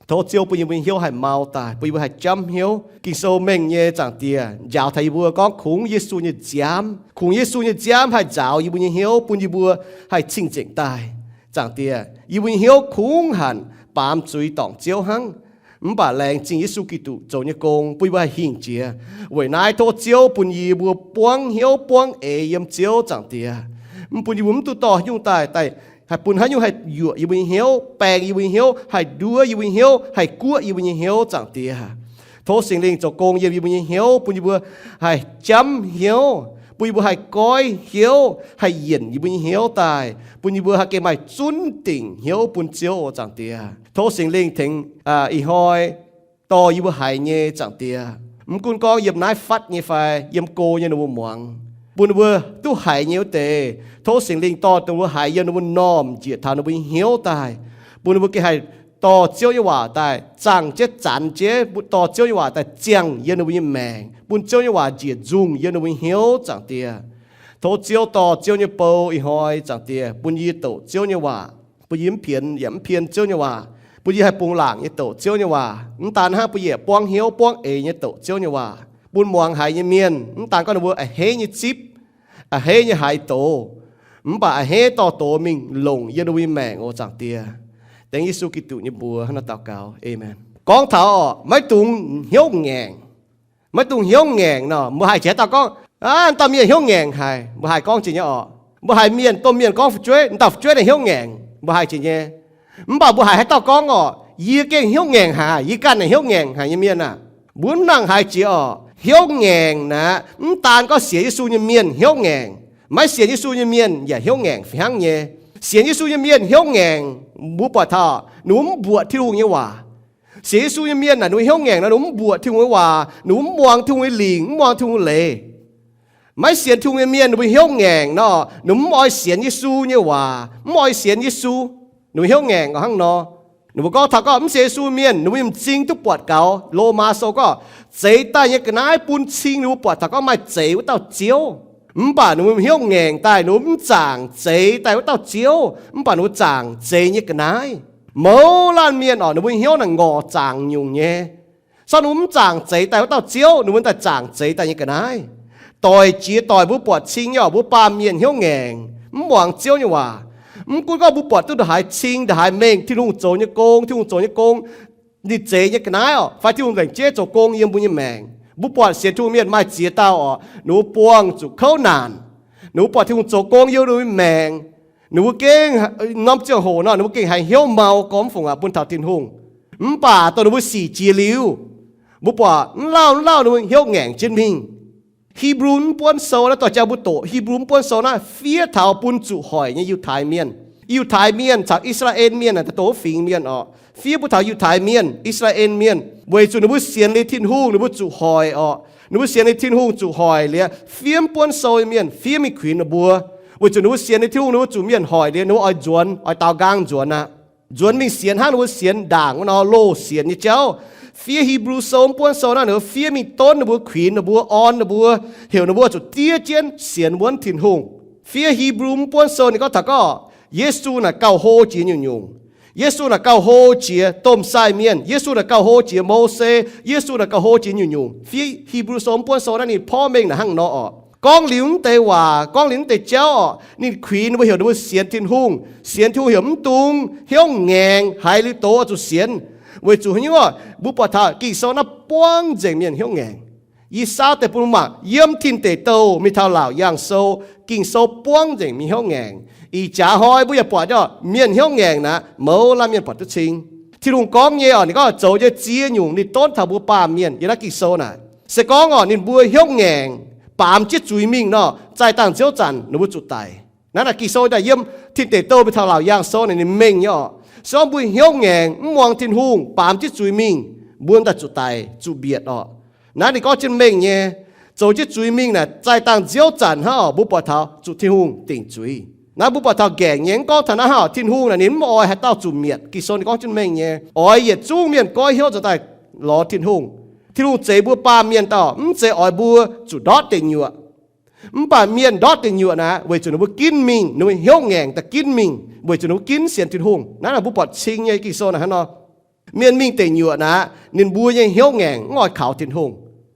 tov Ziouv bun yie mbuo nyei hnyouv haih mau daaih, bun yie mbuo haih jamv hnyouv. Ging-Sou mengh nyei, Zaangc Diex, njaaux taux yie mbuo gorngv kungx Yesu nyei nziaamv, kungx Yesu nyei nziaamv haih nzaaux yie mbuo nyei hnyouv, bun yie mbuo haih cing-nzengc daaih. Zaangc Diex, yie mbuo nyei hnyouv kungx hanc baamz zuiz dorngc Ziouv hnangv. Mv baac laengz zingh Yesu Giduc zoux nyei gong bun yie mbuo haih hingh jiex. Weic naaiv tov Ziouv bun yie mbuo buangv hnyouv buangv eix yiem Ziouv, Zaangc Diex. Mv bun yie mbuo mv duqv dorh nyungc daaih, daaih haih bun haaix nyungc haih yuoqc yie mbuo nyei hnyouv, baeng yie mbuo nyei hnyouv, haih nduov yie mbuo nyei hnyouv, haih guoqv yie mbuo nyei hnyouv, Zaangc Diex. Tov Singx Lingh zoux gong yiem yie mbuo nyei hnyouv, bun yie mbuo haih jamv hnyouv, bun yie mbuo haih goiv hnyouv, haih yienc yie mbuo nyei hnyouv daaih, bun yie mbuo haih gengh maaih zunv dingc hnyouv bun Ziouv, Zaangc Diex. Tov Singx Lingh tengx ih hnoi dorh yie mbuo haiz nyei, Zaangc Diex. Mv gunv gorngv yiem naaiv fatv nyei fai yiem go nyei ninh mbuo muangx, bun ninh mbuo duqv haiz nyei wuov deix, tov Singx Lingh dorh ninh mbuo haiz yiem ninh mbuo normh njiec taux ninh mbuo nyei hnyouv daaih, bun ninh mbuo gengh haih dorh Ziouv nyei waac daaih zaangh jienv, zanx jienv, dorh Ziouv nyei waac daaih ziangh yiem ninh mbuo nyei maengc, bun Ziouv nyei waac njiec nzungh yiem ninh mbuo nyei hnyouv, Zaangc Diex. Tov Ziouv dorh Ziouv nyei bou ih hnoi, Zaangc Diex, bun yie doqc Ziouv nyei waac, bun yie mv pienx yaac mv pien Ziouv nyei waac, bun yie haih bungx laangc nyei doqc Ziouv nyei waac. Mv daan hnangv, bun yie buangv hnyouv buangv eix nyei doqc Ziouv nyei waac, bun muangx haiz nyei mienh mv daan gorngv ninh mbuo a'hneiv nyei zipv, a'hneiv nyei haiz doz, mv baac a'hneiv dorh doz mingh longc yiem ninh mbuo nyei maengc oc, Zaangc Diex. Dengv Yesu Giduc nyei mbuox hnangv naaiv daux gaux, aamen. Gorngv taux orqc, maiv dungx hnyouv ngaengc. Maiv dungx hnyouv ngaengc nor, mbuo haih jiex haaix dauh gorngv, Aav, dauh mienh hnyouv ngaengc haic. Mbuo haih gorngv jiex nyei orqc. Mbuo haih mienh, domh mienh gorngv fu'jueiv, dauh fu'jueiv naaic hnyouv ngaengc, mbuo haih jiex nyei. Mv baac mbuo haih haaix dauh gorngv orqc, Yie gengh hnyouv ngaengc haic, yie ganh naaic hnyouv ngaengc haic nyei mienh aah? Mbuo mv nangc haiz jiex orqc. Hnyouv ngaengc naaic, mv daan gorngv sienx Yesu nyei mienh hnyouv ngaengc, maiv sienx Yesu nyei mienh yaac hnyouv ngaengc fih hnangv nyei. Sienx Yesu nyei mienh hnyouv ngaengc, mbuo buatc taux ninh mbuo mv mbuoqc Tin-Hungh nyei waac. Sienx Yesu nyei mienh naaic, ninh mbuo hnyouv ngaengc nor, ninh mbuo mv mbuoqc Tin-Hungh nyei waac, ninh mbuo mv muangx Tin-Hungh nyei lingc, mv muangx Tin-Hungh nyei leiz. Maiv sienx Tin-Hungh nyei mienh ninh mbuo hnyouv ngaengc nor, ninh mbuo mv oix sienx Yesu nyei waac, mv oix sienx Yesu. Ninh mbuo hnyouv ngaengc hnangv nor. Ninh mbuo gorngv taux gorngv mv sienx Yesu mienh, ninh mbuo nyei m'zing duqv buatc gaux. Lomaa Sou gorngv, zeix daaih nyei ga'naaiv bun cing ninh mbuo buatc taux gorngv maaih zeix wuov dauh Ziouv. Mv baac ninh mbuo hnyouv ngaengc daaih, ninh mbuo mv zaangc zeix daaih wuov dauh Ziouv, mv baac ninh mbuo zaangc zeix nyei ga'naaiv. Mouz laanh mienh oc, ninh mbuo hnyouv naaic ngorc zaangc nyungc nyei. Sortv ninh mbuo mv zaangc zeix daaih wuov dauh Ziouv, ninh mbuo daaih zaangc zeix daaih nyei ga'naaiv. Doic jiex doic mbuo buatc cing nyei oc, mbuo baamh mienh hnyouv ngaengc, mv muangx Ziouv nyei waac. Mv gunv gorngv mbuo buatc duqv ndongc haaix cing, ndongc haaix mengh, Tin-Hungh zoux nyei gong, Tin-Hungh zoux nyei gong, ninh zeix nyei ga'naaiv oc, fai Tin-Hungh laengz jeiv zoux gong yiem mbuo nyei maengc. Mbuo buatc sienx Tin-Hungh mienh maaih ziex dauh oc, ninh mbuo buangh zuqc kouv naanc. Ninh mbuo buatc Tin-Hungh zoux gong yiem ninh mbuo nyei maengc. Ninh mbuo gengh norm ziangh hoc nor, ninh mbuo gengh haiz hnyouv mau gormx fungc aqv bun taux Tin-Hungh. Mv baac dongh ninh mbuo sic jiex liuz, mbuo buatc mv lauh mv lauh ninh mbuo hnyouv ngaengc jienv mingh. Hipv^lu Mv Buonv Sou naaiv, doix jaa mbuo doqc Hipv^lu Mv Buonv Sou naaiv fiev taux bun zuqc hoic nyei Yiutai Mienh. Yiutai Mienh caux I^saa^laa^en Mienh naaic, dongh wuov fingx mienh oc, fiev bun taux Yiutai Mienh, I^saa^laa^en Mienh, weic zuqc ninh mbuo sienx liuz Tin-Hungh ninh mbuo zuqc hoic oc. Ninh mbuo sienx liuz Tin-Hungh zuqc hoic liuz, fiev Mv Buonv Sou nyei mienh fiev mingh kuinx ninh mbuo. Weic zuqc ninh mbuo sienx liuz Tin-Hungh ninh mbuo zuqc mienh hoic liuz, ninh mbuo oix nzuonx, oix daaux nqaang nzuonx aqv. Nzuonx mingh sienx hnangv ninh mbuo sienx ndaangc wuov nor loz sienx nyei jauv. Fiev Hipv^lu Sou, Mv Buonv Sou naaiv ninh mbuo fiev mingh donv ninh mbuo, kuinx ninh mbuo, orn ninh mbuo, heuc ninh mbuo zuqc diev jienv sienx wuonv Tin-Hungh. Fiev Hipv^lu Mv Buonv Sou ninh gorngv taux gorngv Yesu naaic gauh hlo jiex nyungc-nyungc. Yesu naaic gauh hlo jiex domh sai mienh. Yesu naaic gauh hlo jiex Mose. Yesu naaic gauh hlo jiex nyungc-nyungc. Fiev Hipv^lu Sou, Mv Buonv Sou naaiv ninh porv mengh naaic hnangv nor oc. Gorngv liuz mv deix waac, gorngv liuz mv deix jauv oc, ninh kuinx ninh mbuo, heuc ninh mbuo sienx Tin-Hungh. Sienx Tin-Hungh heuc mv dungx hnyouv ngaengc, haiz liuz doz oix zuqc sienx. Weic zuqc haaix nyungc? Mbuo buatc taux Ging-Sou naaiv buangv nzengc mienh hnyouv ngaengc. Yie saauv deix bun mbuo mangc, yiem Tin Deic Douh mingh taux Laauc Yaangh Sou, Ging-Sou buangv nzengc mienh hnyouv ngaengc. Ih jaax hnoi mbuo yaac buatc nyei, mienh hnyouv ngaengc naaic, mouz laanh mienh buatc duqv cing. Tin-Hungh gorngv nyei oc, ninh gorngv zoux nyei ziex nyungc ninh donv taux mbuo baamh mienh yiem naaiv Ging-Sou naaic. Se gorngv oc ninh mbuo hnyouv ngaengc, baamz jienv zuiz mingh nor, zaih dangh nziouv zanc ninh mbuo zuqc daic. Naaiv naaic Ging-Sou daaih yiem Tin Deic Douh mingh taux Laauc Yaangh Sou naaic ninh mengh nyei oc. Se gorngv mbuo hnyouv ngaengc, mv muangx Tin-Hungh, baamz jienv zuiz mingh, mbuo daaih zuqc daic, zuqc mbietc oc. Naaiv ninh gorngv jienv mengh nyei, zoux jienv zuiz mingh naaic, zaih dangh nziouv zanc hnangv oc, mbuo buatc taux zuqc Tin-Hungh dingc zuiz. Naaiv mbuo buatc taux ngaengc nyei, mv gorngv taux naaiv hnangv oc, Tin-Hungh naaic ninh mv oix haaix dauh zuqc mietc. Ging-Sou ninh gorngv jienv mengh nyei, oix yietc zungv mienh goiv hnyouv zoux daaih lorz Tin-Hungh. Tin-Hungh zeix mbuo baamh mienh dauh mv zeiz oix mbuo zuqc ndortv deic nyuoqc. Mv baac mienh ndortv deic nyuoqc naaic weic zuqc ninh mbuo ginv mingh, ninh mbuo hnyouv ngaengc daaih ginv mingh, weic zuqc ninh mbuo ginv sienx Tin-Hungh. Naaiv naaic mbuo buatc cing nyei Ging-Sou naaic hnangv nor. Mienh mingh deic nyuoqc naaic, ninh mbuo nyei hnyouv ngaengc mv oix kaux Tin-Hungh.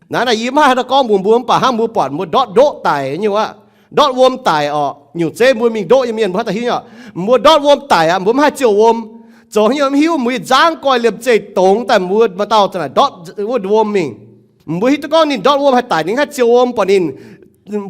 Naaiv naaic yie mv haih gorngv mbuox mbuo, mv baac hnangv mbuo buatc mbuo ndortv ndoqv daic nyei wuov, ndortv wuom daic oc. Nyungc zeiv mbuo mingh ndoqv nyei mienh mbuo haaix dauh hiuv nyei oc. Mbuo ndortv wuom daic aqv, mbuo mv haih ziouc wuom. Zoux haaix nyungc mv hiuv, mbuo nyei nzangv goiv liemh zeih dongz daaih, mbuo maaih dauh za'naaic ndortv wuov wuom mingh. Mbuo hiuv duqv gorngv ninh ndortv wuom haih daic, ninh mv haih ziouc wuom, buatc ninh,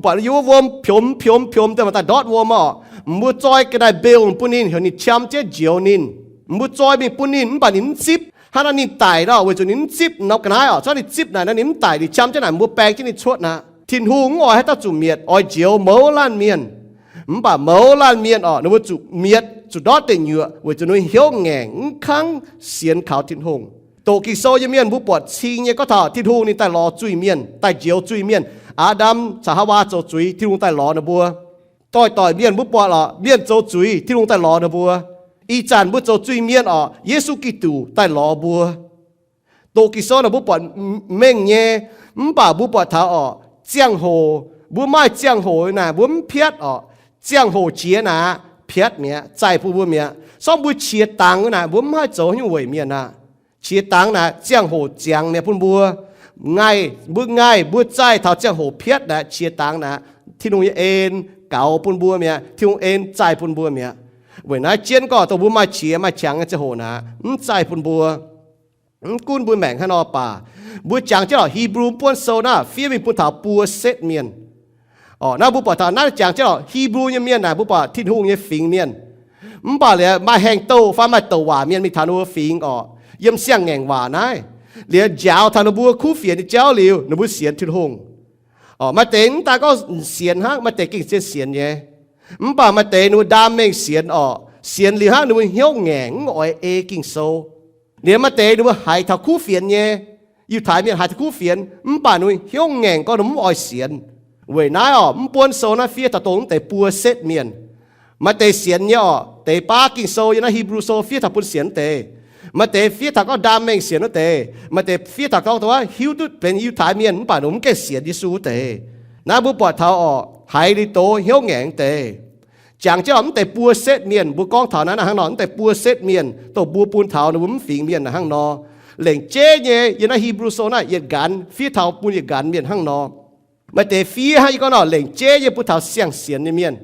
buatc yie wuov wuom piomx piomx piomx daaih maaih daaih ndortv wuom oc. Mbuo zoi ga'naaiv mbeu bun ninh, heuc ninh qam jienv njoux ninh. Mbuo zoi mingh bun ninh, mv baac ninh mv zipv. Hnangv naaiv ninh daic nor, weic zuqc ninh mv zipv norm ga'naaiv oc. Zorqv ninh zipv naaic nor ninh mv daic, ninh qam jienv naaic mbuo baeng jienv ninh cuotv aqv. Tin-Hungh mv oix haaix dauh zuqc mietc, oix njoux mouz laanh mienh. Mv baac mouz laanh mienh oc, ninh mbuo zuqc mietc, zuqc ndortv deic nyuoqc weic zuqc ninh mbuo hnyouv ngaengc, mv kangv sienx kaux Tin-Hungh. Doqc Ging-Sou nyei mienh mbuo buatc cing nyei gorngv taux Tin-Hungh ninh daaih lorz zuiz-mienh, daaih njoux zuiz-mienh. Aa^ndam caux Haawaa zoux zuiz, Tin-Hungh daaih lorz ninh mbuo. Doix-doix mienh mbuo buatc lorqc, mienh zoux zuiz, Tin-Hungh daaih lorz ninh mbuo. Ih zanc mbuo zoux zuiz-mienh oc, Yesu Giduc daaih lorz mbuo. Doqc Ging-Sou naaic mbuo buatc mengh nyei, mv baac mbuo buatc taux oc, ziangh hoc mbuo maaih ziangh hoc naaic mbuo mv piatv oc. Ziangh hoc jiex naaic piatv mi'aqv, zaih bun mbuo mi'aqv. Sortv mbuo qiex dangx naaic mbuo mv haih zoux haaix nyungc weic mienh aqv. Qiex dangx naaic ziangh hoc ziangx mi'aqv bun mbuo. Ngaih, mbuo ngaih, mbuo zaih taux ziangh hoc piatv naaic, qiex dangx naaic, Tin-Hungh nyei en gaux bun mbuo mi'aqv, Tin-Hungh en zaih bun mbuo mi'aqv. Weic naaiv jienv gorngv dongh mbuo maaih qiex maaih qangx nyei ziangh hoc naaic, mv zaih bun mbuo. Mv gunv mbuo maengc haaix nor baac, mbuo jangx jienv lorqc, Hipv^lu Buonv Sou naaiv fiev mingh bun taux buo setv mienh. Orqc, naaiv mbuo buatc taux naaiv jangx jienv lorqc, Hipv^lu nyei mienh naaic mbuo buatc Tin-Hungh nyei fingx mienh. Mv baac liuz maaih haengh douh fai maaih douc waac mienh mingh taux ninh mbuo fingx orqc, yiem siang-ngaengc waac naaiv. Liuz njaaux taux ninh mbuo kuv fienx nyei jauv liuz, ninh mbuo sienx Tin-Hungh. Orqc, maaih deix mv daan gorngv sienx hnangv, maaih deix gengh zien sienx nyei. Mv baac maaih deix ninh mbuo ndaam mengh sienx orqc, sienx liuz hnangv ninh mbuo hnyouv ngaengc mv oix ei Ging-Sou. Liuz maaih deix ninh mbuo haiz taux kuv fienx nyei, Yiutai mienh haiz taux kuv fienx, mv baac ninh mbuo hnyouv ngaengc gorngv ninh mv oix sienx. Weic naaiv orqc, mv buonv sou naaiv fiev taux dongh mv deix buo setv mienh. Maaih deix sienx nyei orqc, deix baav Ging-Sou yiem naaiv Hebrew Sou fiev taux bun sienx wuov deix. Maaih deix fiev taux gorngv ndaam mengh sienx wuov deix. Maaih deix fiev taux gorngv dongh hiuv duqv benx Yiutai Mienh mv baac ninh mv gaengh sienx Yesu wuov deix. Naaiv mbuo buatc taux orqc, haiz liuz doz hnyouv ngaengc deix. Jangx jienv orqc, mv deix buo setv mienh mbuo gorngv taux naaiv hnangv nor, mv deix buo setv mienh dongh mbuo bun taux ninh mbuo mv fingx mienh hnangv nor. Lengc jeiv nyei yiem naaiv Hebrew Sou naaiv yietc nqanx fiev taux bun yietc nqanx mienh hnangv nor. Maaih deix fiev hnangv yie gorngv nor, lengc jeiv nyei bun taux siang-sienx nyei mienh.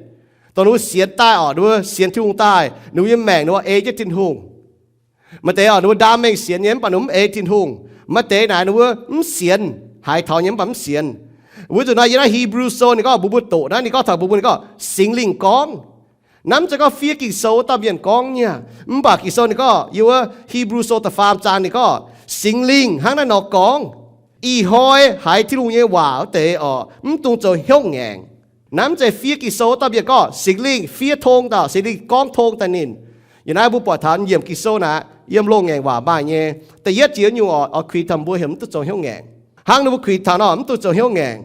Dongh ninh mbuo sienx daaih orqc, ninh mbuo sienx Tin-Hungh daaih, ninh mbuo nyei maengc ninh mbuo ei jienv Tin-Hungh. Maaih deix orqc, ninh mbuo ndaam mengh sienx nyei mv baac ninh mbuo mv ei Tin-Hungh. Maaih deix naaic ninh mbuo mv sienx, haiz taux nyei mv baac mv sienx. Wuov zanc nor yiem naaiv Hebrew Sou ninh gorngv mbuox mbuo doqc naaiv, ninh gorngv taux mbuox mbuo, ninh gorngv Singx Lingh gorngv. Hnamv mv zeiz gorngv fiev Ging-Sou wuov dauh mienh gorngv nyei aqv. Mv baac Ging-Sou ninh gorngv, yiem wuov Hebrew Sou da'faam zaang ninh gorngv, Singx Lingh hnangv naaiv nor gorngv, Ih hnoi haiz Tin-Hungh nyei waac wuov deix orqc, mv dungx zoux hnyouv ngaengc. Hnamv mv zeiz fiev Ging-Sou wuov dauh mienh gorngv Singx Lingh fiev tong daaih, Singx Lingh gorngv tong daaih ninh. Yiem naaiv mbuo buatc taux yiem Ging-Sou naaic, yiem loz-ngaengc waac maaih nyei. Da'yietv jiex nyungc orqc, oix kuinx taux mbuo heuc mv dungx zoux hnyouv ngaengc. Hnangv ninh mbuo kuinx taux nor, mv dungx zoux hnyouv ngaengc.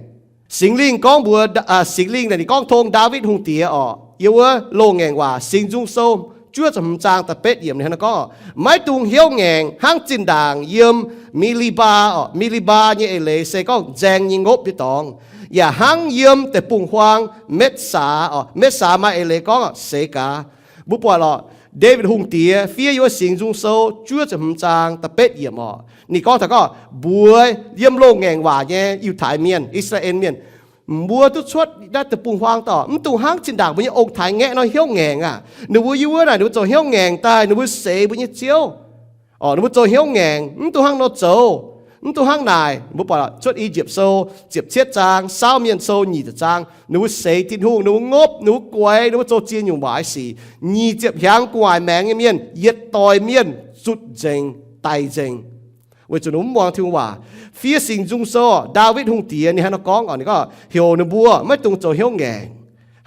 Singx Lingh gorngv mbuox, Singx Lingh naaic ninh gorngv tong Ndaawitv Hungh Diex orqc, yiem wuov loz-ngaengc waac Singx Nzung Sou juov ziepc hmz zaang da'betv yiemc ninh hnangv naaiv gorngv, Maiv dungx hnyouv ngaengc hnangv zinh ndaangc yiem Mi^li^mbaa orqc, Mi^li^mbaa nyei eix leiz se gorngv nzaeng nyei ngopv nyei dorngx, yaac hnangv yiem deic-bung-huaang Metv^saa orqc, Metv^saa maaih eix leiz gorngv orqc, seix gaax. Mbuo buatc lorqc, Ndaawitv Hungh Diex fiev yiem wuov Singx Nzung Sou juov ziepc hmz zaang da'betv yiemc orqc, ninh gorngv taux gorngv mbuox yiem loz-ngaengc waac nyei Yiutai Mienh, I^saa^laa^en Mienh, mbuo duqv cuotv naaiv deic-bung-huaang daaih, mv dungx hnangv zinh ndaangc mbuo nyei ong-taaix-ngaeqv nor hnyouv ngaengc aqv. Ninh mbuo yiem wuov naaic ninh mbuo zoux hnyouv ngaengc daaih, ninh mbuo seix mbuo nyei Ziouv. Orqc, ninh mbuo zoux hnyouv ngaengc, mv dungx hnangv nor zoux, mv dungx hnangv naaic. Mbuo buatc cuotv I^yipv Sou ziepc cietv zaang, Saauv Mienh Sou nyic ziepc zaang, ninh mbuo seix Tin-Hungh, ninh mbuo ngopv, ninh mbuo guaix, ninh mbuo zoux ziex nyungc waaic sic. Nyic ziepc hiaangx gu'nguaaic maengx nyei mienh, yietc doic mienh zutc nzengc, daic nzengc. Weic zuqc ninh mv muangx Tin-Hungh waac. Fiev Singx Nzung Sou, Ndaawitv Hungh Diex ninh hnangv nor gorngv, ninh gorngv heuc ninh mbuo maiv dungx zoux hnyouv ngaengc,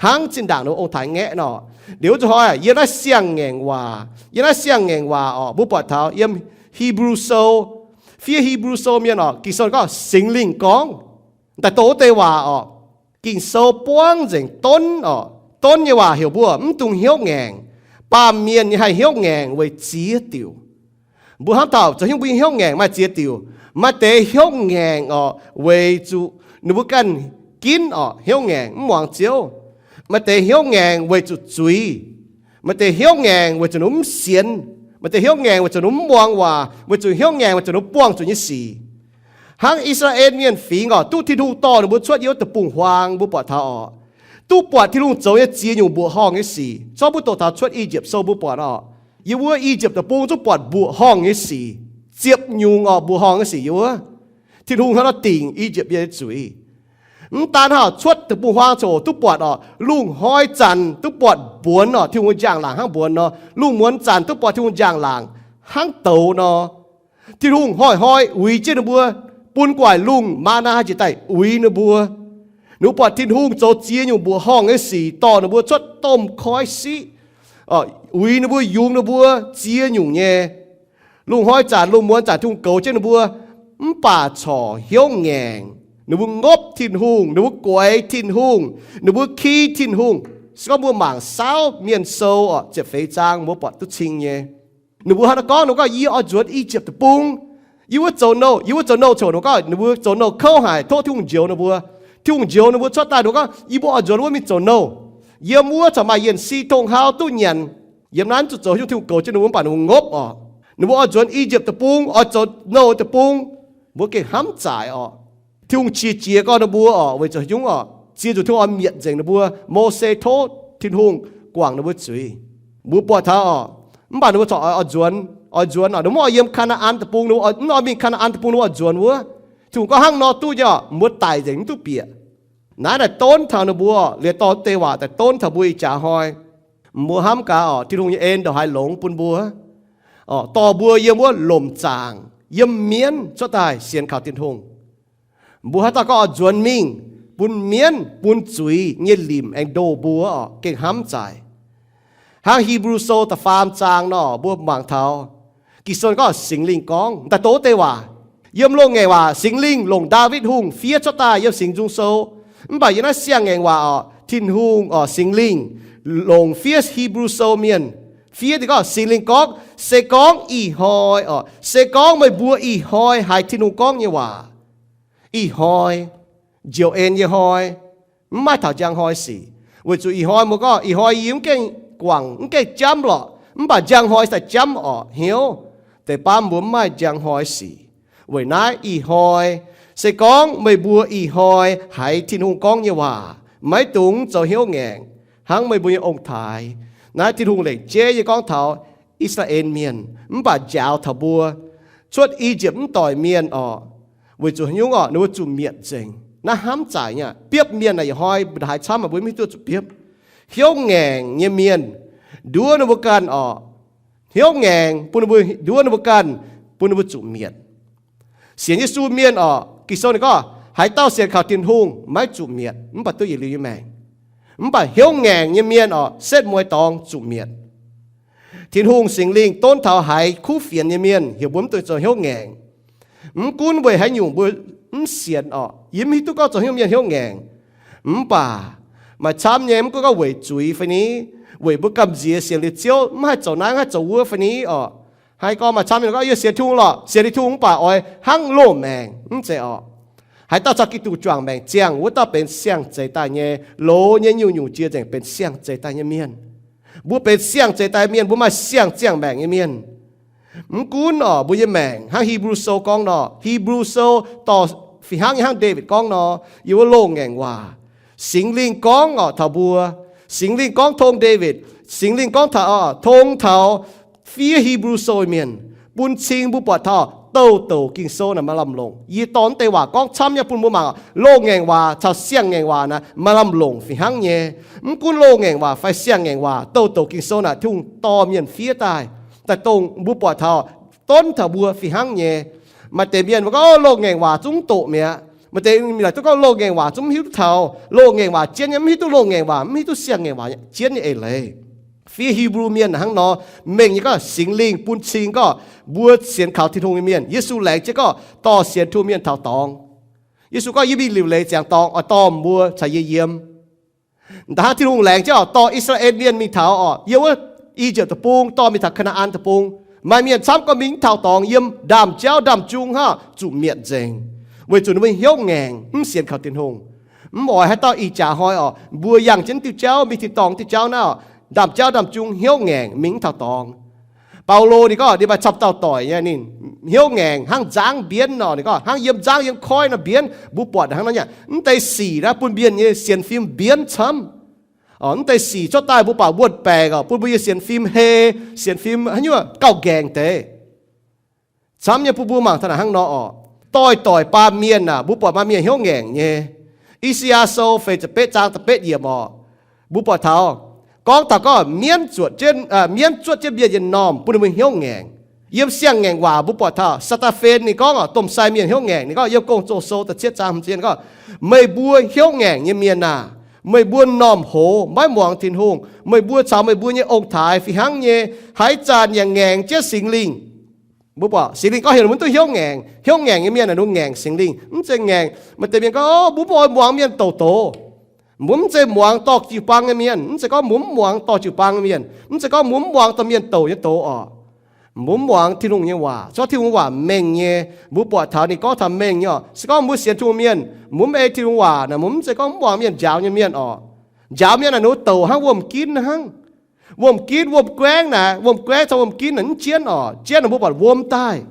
hnangv zinh ndaangc ninh ong-taaix-ngaeqv nor. Liuz zuqc hnoi yiem naaiv siang-ngaengc waac, yiem naaiv siang-ngaengc waac orqc, mbuo buatc taux yiem Hipv^lu Sou, fiev Hipv^lu Sou mienh orqc, Ging-Sou gorngv Singx Lingh gorngv, daaih doqc wuov deix waac orqc. Ging-Sou buangv nzengc donv orqc, donv nyei waac heuc mbuo mv dungx hnyouv ngaengc. Baamh mienh nyei haih hnyouv ngaengc weic ziex diuc. Mbuo hnamv taux zoux hnyouv, mbuo nyei hnyouv ngaengc maaih ziex diuc. Maaih deix hnyouv ngaengc orqc weic zuqc ninh mbuo ganh ginv orqc hnyouv ngaengc mv muangx Ziouv. Maaih deix hnyouv ngaengc weic zuqc zuiz. Maaih deix hnyouv ngaengc weic zuqc ninh mv sienx. Maaih deix hnyouv ngaengc weic zuqc ninh mv muangx waac, weic zuqc hnyouv ngaengc weic zuqc ninh mv buangh zuqc nyei sic. Hnangv I^saa^laa^en Mienh fingx orqc, duqv Tin-Hungh dorh ninh mbuo cuotv yiem wuov deic-bung-huaang, mbuo buatc taux orqc, duqv buatc Tin-Hungh zoux nyei ziex nyungc mbuoqc horngh nyei sic. Zorqv mbuo doqc taux Cuotv I^yipv Sou mbuo buatc orqc, yiem wuov I^yipv Deic-Bung zuqc buatc mbuoqc horngh nyei sic. Ziepc nyungc orqc mbuoqc horngh nyei sic yiem wuov. Tin-Hungh hnangv nor dingc I^yipv Mienh nyei zuiz. Mv daan hnangv, cuotv deic-bung-huaang coc duqv buatc orqc, lungh hnoi zanc duqv buatc mbuonx orqc, Tin-Hungh nyei njang-laangc hnangv mbuonx nor, lungh muonz zanc duqv buatc Tin-Hungh njang-laangc hnangv douz nor. Tin-Hungh hnoi-hnoi uix jienv ninh mbuo, bun gu'nguaaic lungh maa^naa njiec daaih uix ninh mbuo. Ninh mbuo buatc Tin-Hungh zoux ziex nyungc mbuoqc horngh nyei sic dorh ninh mbuo cuotv domh koiv siqv, uix ninh mbuo, yungz ninh mbuo ziex nyungc nyei. Lungh hnoi zanc, lungh muonz zanc Tin-Hungh goux jienv ninh mbuo, mv baac corc hnyouv ngaengc. Ninh mbuo ngopv Tin-Hungh, ninh mbuo guaix Tin-Hungh, ninh mbuo ki Tin-Hungh. Se gorngv mbuo mangc Saauv Mienh Sou orqc, ziepc feix zaang mbuo buatc duqv cing nyei. Ninh mbuo hnangv naaiv gorngv, ninh mbuo gorngv, Yie oix nzuonx I^yipv Deic-Bung. Yie wuov zoux nouh, yie wuov zoux nouh coc, ninh gorngv, ninh mbuo zoux nouh kouv haic, tov Tin-Hungh njoux ninh mbuo. Tin-Hungh njoux ninh mbuo cuotv daaih, ninh mbuo gorngv, Yie mbuo oix nzuonx wuov mingh zoux nouh. Yiem wuov corc maaih yienh si, tong-hauv, duqv nyanc. Yiem naaiv zuqc zoux hnyouv, Tin-Hungh goux jienv ninh mbuo, mv baac ninh mbuo ngopv orqc. Ninh mbuo oix nzuonx I^yipv Deic-Bung, oix zoux nouh deic-bung. Mbuo gengh hnamv zaaic orqc. Tin-Hungh qiex jiez gorn ninh mbuo orqc, weic zuqc nyungc orqc, ziex nyungc Tin-Hungh oix mietc nzengc ninh mbuo. Mose tov Tin-Hungh guangc ninh mbuo zuiz. Mbuo buatc taux orqc, mv baac ninh mbuo corc oix nzuonx, oix nzuonx orqc, ninh mbuo mv oix yiem Kaa^naa^an Deic-Bung, ninh mbuo mv oix mingh Kaa^naa^an Deic-Bung, ninh mbuo oix nzuonx wuov. Tin-Hungh gorngv, Hnangv nor duqv nyei orqc, mbuo daic nzengc mv duqv bieqc. Naaiv daaih donv taux ninh mbuo, liuz dorh deix waac daaih donv taux mbuo ih jaax hnoi. Mbuo hnamv gaax orqc, Tin-Hungh nyei en ndongc haaix longx bun mbuo, dorh mbuo yiem wuov lomc zaangc, yiem mienv cuotv daaih sienx kaux Tin-Hungh. Mbuo haaix dauh gorngv oix nzuonx mingh, bun mienv, bun zuiz nyei limc aengx ndoh mbuo orqc, gengh hnamv zaaic. Hnangv Hipv^lu Sou da'faam zaang nor, mbuo mangc taux Ging-Sou gorngv Singx Lingh gorngv, daaih doqc deix waac, yiem loz-ngaengc waac Singx Lingh longc Ndaawitv Hungh fiev cuotv daaih yiem Singx Nzung Sou. Mv baac yiem naaiv siang-ngaengc waac orqc, Tin-Hungh orqc, Singx Lingh longc fiev Hipv^lu Sou mienh, fiev ninh gorngv, Singx Lingh gorngv, se gorngv ih hnoi orqc, se gorngv meih mbuo ih hnoi haiz Tin-Hungh gorngv nyei waac, ih hnoi, njoux en nyei hnoi, mv maaih taux njang hnoi sic. Weic zuqc ih hnoi mbuo gorngv ih hnoi yie mv gaengh guangc, mv gaengh jamv lorqc, mv baac njang hnoi daaih jamv orqc, hnyouv deix baav mbuo mv maaih njang hnoi sic. Weic naaiv ih hnoi, se gorngv meih mbuo ih hnoi haiz Tin-Hungh gorngv nyei waac, maiv dungx zoux hnyouv ngaengc hnangv meih mbuo nyei ong-taaix. Naaiv Tin-Hungh lengc jeiv nyei gorngv taux I^saa^laa^en Mienh, mv baac njaaux taux mbuo cuotv I^yipv mv doic mienh orqc, weic zuqc haaix nyungc orqc, ninh mbuo zuqc mietc nzengc. Naaiv hnamv zaaic nyei aqv. Biopv mienh naaic ih hnoi mbuo haiz camv, mbuo mv hiuv duqv zuqc biopv. Hnyouv ngaengc nyei mienh, nduov ninh mbuo ganh orqc. Hnyouv ngaengc bun ninh mbuo, nduov ninh mbuo ganh, bun ninh mbuo zuqc mietc. Sienx Yesu mienh orqc, Ging-Sou ninh gorngv, haaix dauh sienx kaux Tin-Hungh maiv zuqc mietc, mv baac duqv yietc liuz nyei maengc. Mv baac hnyouv ngaengc nyei mienh orqc, setv mueiz dorngx zuqc mietc. Tin-Hungh Singx Lingh donv taux haiz kuv fienx nyei mienh, heuc mbuo mv dungx zoux hnyouv ngaengc. Mv gunv weic haaix nyungc mbuo mv sienx orqc, yie mv hiuv duqv gorngv zoux hnyouv mienh hnyouv ngaengc. Mv baac maaih camv nyei, mv gunv gorngv weic zuiz fai ni, weic mbuo gamh nziex sienx liuz Ziouv mv haih zoux naaiv mv haih zoux wuov fai ni orqc. Haaix gorngv maaih camv nyei gorngv, yie sienx Tin-Hungh lorqc, sienx liuz Tin-Hungh mv baac oix hnangv loz-maengc, mv zeiz orqc. Haaix dauh caux Giduc juangc maengc ziangh, wuov dauh benx siang-zeix daaih nyei, loz nyei nyungc-nyungc jiex nzengc benx siang-zeix daaih nyei mienh. Mbuo benx siang-zeix daaih mienh, mbuo maaih siang-ziangh maengc nyei mienh. Mv gunv orqc, mbuo nyei maengc hnangv Hipv^lu Sou gorngv nor, Hipv^lu Sou dorh fih hnangv nyei hnangv Ndaawitv gorngv nor, yiem wuov loz-ngaengc waac, Singx Lingh gorngv orqc taux mbuo. Singx Lingh gorngv tong Ndaawitv, Singx Lingh gorngv taux, tong taux fiev Hipv^lu Sou mienh, bun cing mbuo buatc taux douc douc Ging-Sou naaic maaih lamh longc. Yie dorh naaiv deix waac gorngv camv nyei bun mbuo mangc, loz-ngaengc waac caux siang-ngaengc waac naaic maaih lamh longc fih hnangv nyei. Mv gunv loz-ngaengc waac fai siang-ngaengc waac, douc douc Ging-Sou naaic Tin-Hungh dorh mienh fiev daaih, daaih dongh mbuo buatc taux, donv taux mbuo fih hnangv nyei. Maaih deix mienh mbuo gorngv, loz-ngaengc waac zungv mv doqc mi'aqv. Maaih deix mienh duqv gorngv loz-ngaengc waac zungv mv hiuv duqv taux, loz-ngaengc waac jienv nyei, mv hiuv duqv loz-ngaengc waac, mv hiuv duqv siang-ngaengc waac jienv nyei eix leiz. Fiev Hipv^lu mienh hnangv nor, mengh nyei gorngv Singx Lingh bun cing gorngv mbuo sienx kaux Tin-Hungh nyei mienh. Yesu laengz jienv gorngv dorh sienx Tin-Hungh mienh taux dorngx. Yesu gorngv, yie mingh liuc leiz ziangx dorngx oix dorh mbuo caux yie yiem. Da'hnangv Tin-Hungh laengz jienv oc, dorh I^saa^laa^en Mienh mingh taux oc, yiem wuov I^yipv Deic-Bung dorh mingh taux Kaa^naa^an Deic-Bung. Maaih mienh camv gorngv mingh taux dorngx yiem ndaamv-jauv ndaamv-jung hnangv, zuqc mietc nzengc, weic zuqc ninh mbuo hnyouv ngaengc, mv sienx kaux Tin-Hungh. Mv oix haaix dauh ih jaax hnoi oc, mbuo yangh jienv diuh jauv, mingh tin-dorngh diuh jauv naaiv oc, ndaamv-jauv ndaamv-jung hnyouv ngaengc, mingh mv taux dorngx. Baulo ninh gorngv ninh maaih camv dauh doic nyei, ninh hnyouv ngaengc hnangv nzangv mbienv nor, ninh gorngv hnangv yiem nzangv yiem koiv nor mbienv. Mbuo buatc hnangv nor nyei, mv deix sic naaiv bun mienh nyei sienx fim mbienv camv. Mv deix sic cuotv daaih mbuo buatc wuonh baengc oc, bun mbuo nyei sienx fim hei, sienx fim haaix nyungc gauh nqaengc deix. Camv nyei bun mbuo mangc taux naaic hnangv nor oc. Doix-doix baamh mienh aah, mbuo buatc maaih mienh hnyouv ngaengc nyei. I^saa^yaa Sou feix ziepc betv zaang da'betv yiemc oc, mbuo buatc taux, gorngv taux gorngv mienv zuotv jienv, mienv zuotv jienv mienh nyei m'normh bun ninh mbuo hnyouv ngaengc. Yiem siang-ngaengc waac mbuo buatc taux Saa^taa^fen ninh gorngv oc, domh sai mienh hnyouv ngaengc, ninh gorngv yiem Gong-Zoh Sou da'cietv zaang hmz zienx gorngv, meih mbuo hnyouv ngaengc nyei mienh aah, meih mbuo m'normh hoz maiv muangx Tin-Hungh. Meih mbuo caux meih mbuo nyei ong-taaix fih hnangv nyei, haaix zanc yaac ngaengc jienv Singx Lingh. Mbuo buatc Singx Lingh gorngv heuc mbuo duqv hnyouv ngaengc. Hnyouv ngaengc nyei mienh aah, ninh ngaengc Singx Lingh. Mv zeiz ngaengc, maaih deix mienh gorngv, mbuo mv oix muangx mienh douc doz. Mbuo mv zeiz muangx dorh jiu-baang nyei mienh. Mv zeiz gorngv mbuo mv muangx dorh jiu-baang nyei mienh. Mv zeiz gorngv mbuo mv muangx dorh mienh douc nyei doz oc. Mbuo mv muangx Tin-Hungh nyei waac. Se gorngv Tin-Hungh waac mengh nyei, mbuo buatc taux ninh gorngv taux mengh nyei oc. Se gorngv mbuo sienx Tin-Hungh mienh, mbuo mv ei Tin-Hungh waac naaic, mbuo mv zeiz gorngv mv muangx mienh njaaux nyei mienh oc. Njaaux mienh naaic ninh douc hnangv wuom-ginv hnangv. Wuom-ginv, wuom-guaengv naaic, wuom-guaengv caux wuom-ginv naaic mv jienv oc. Jienv naaic mbuo buatc wuom daaih.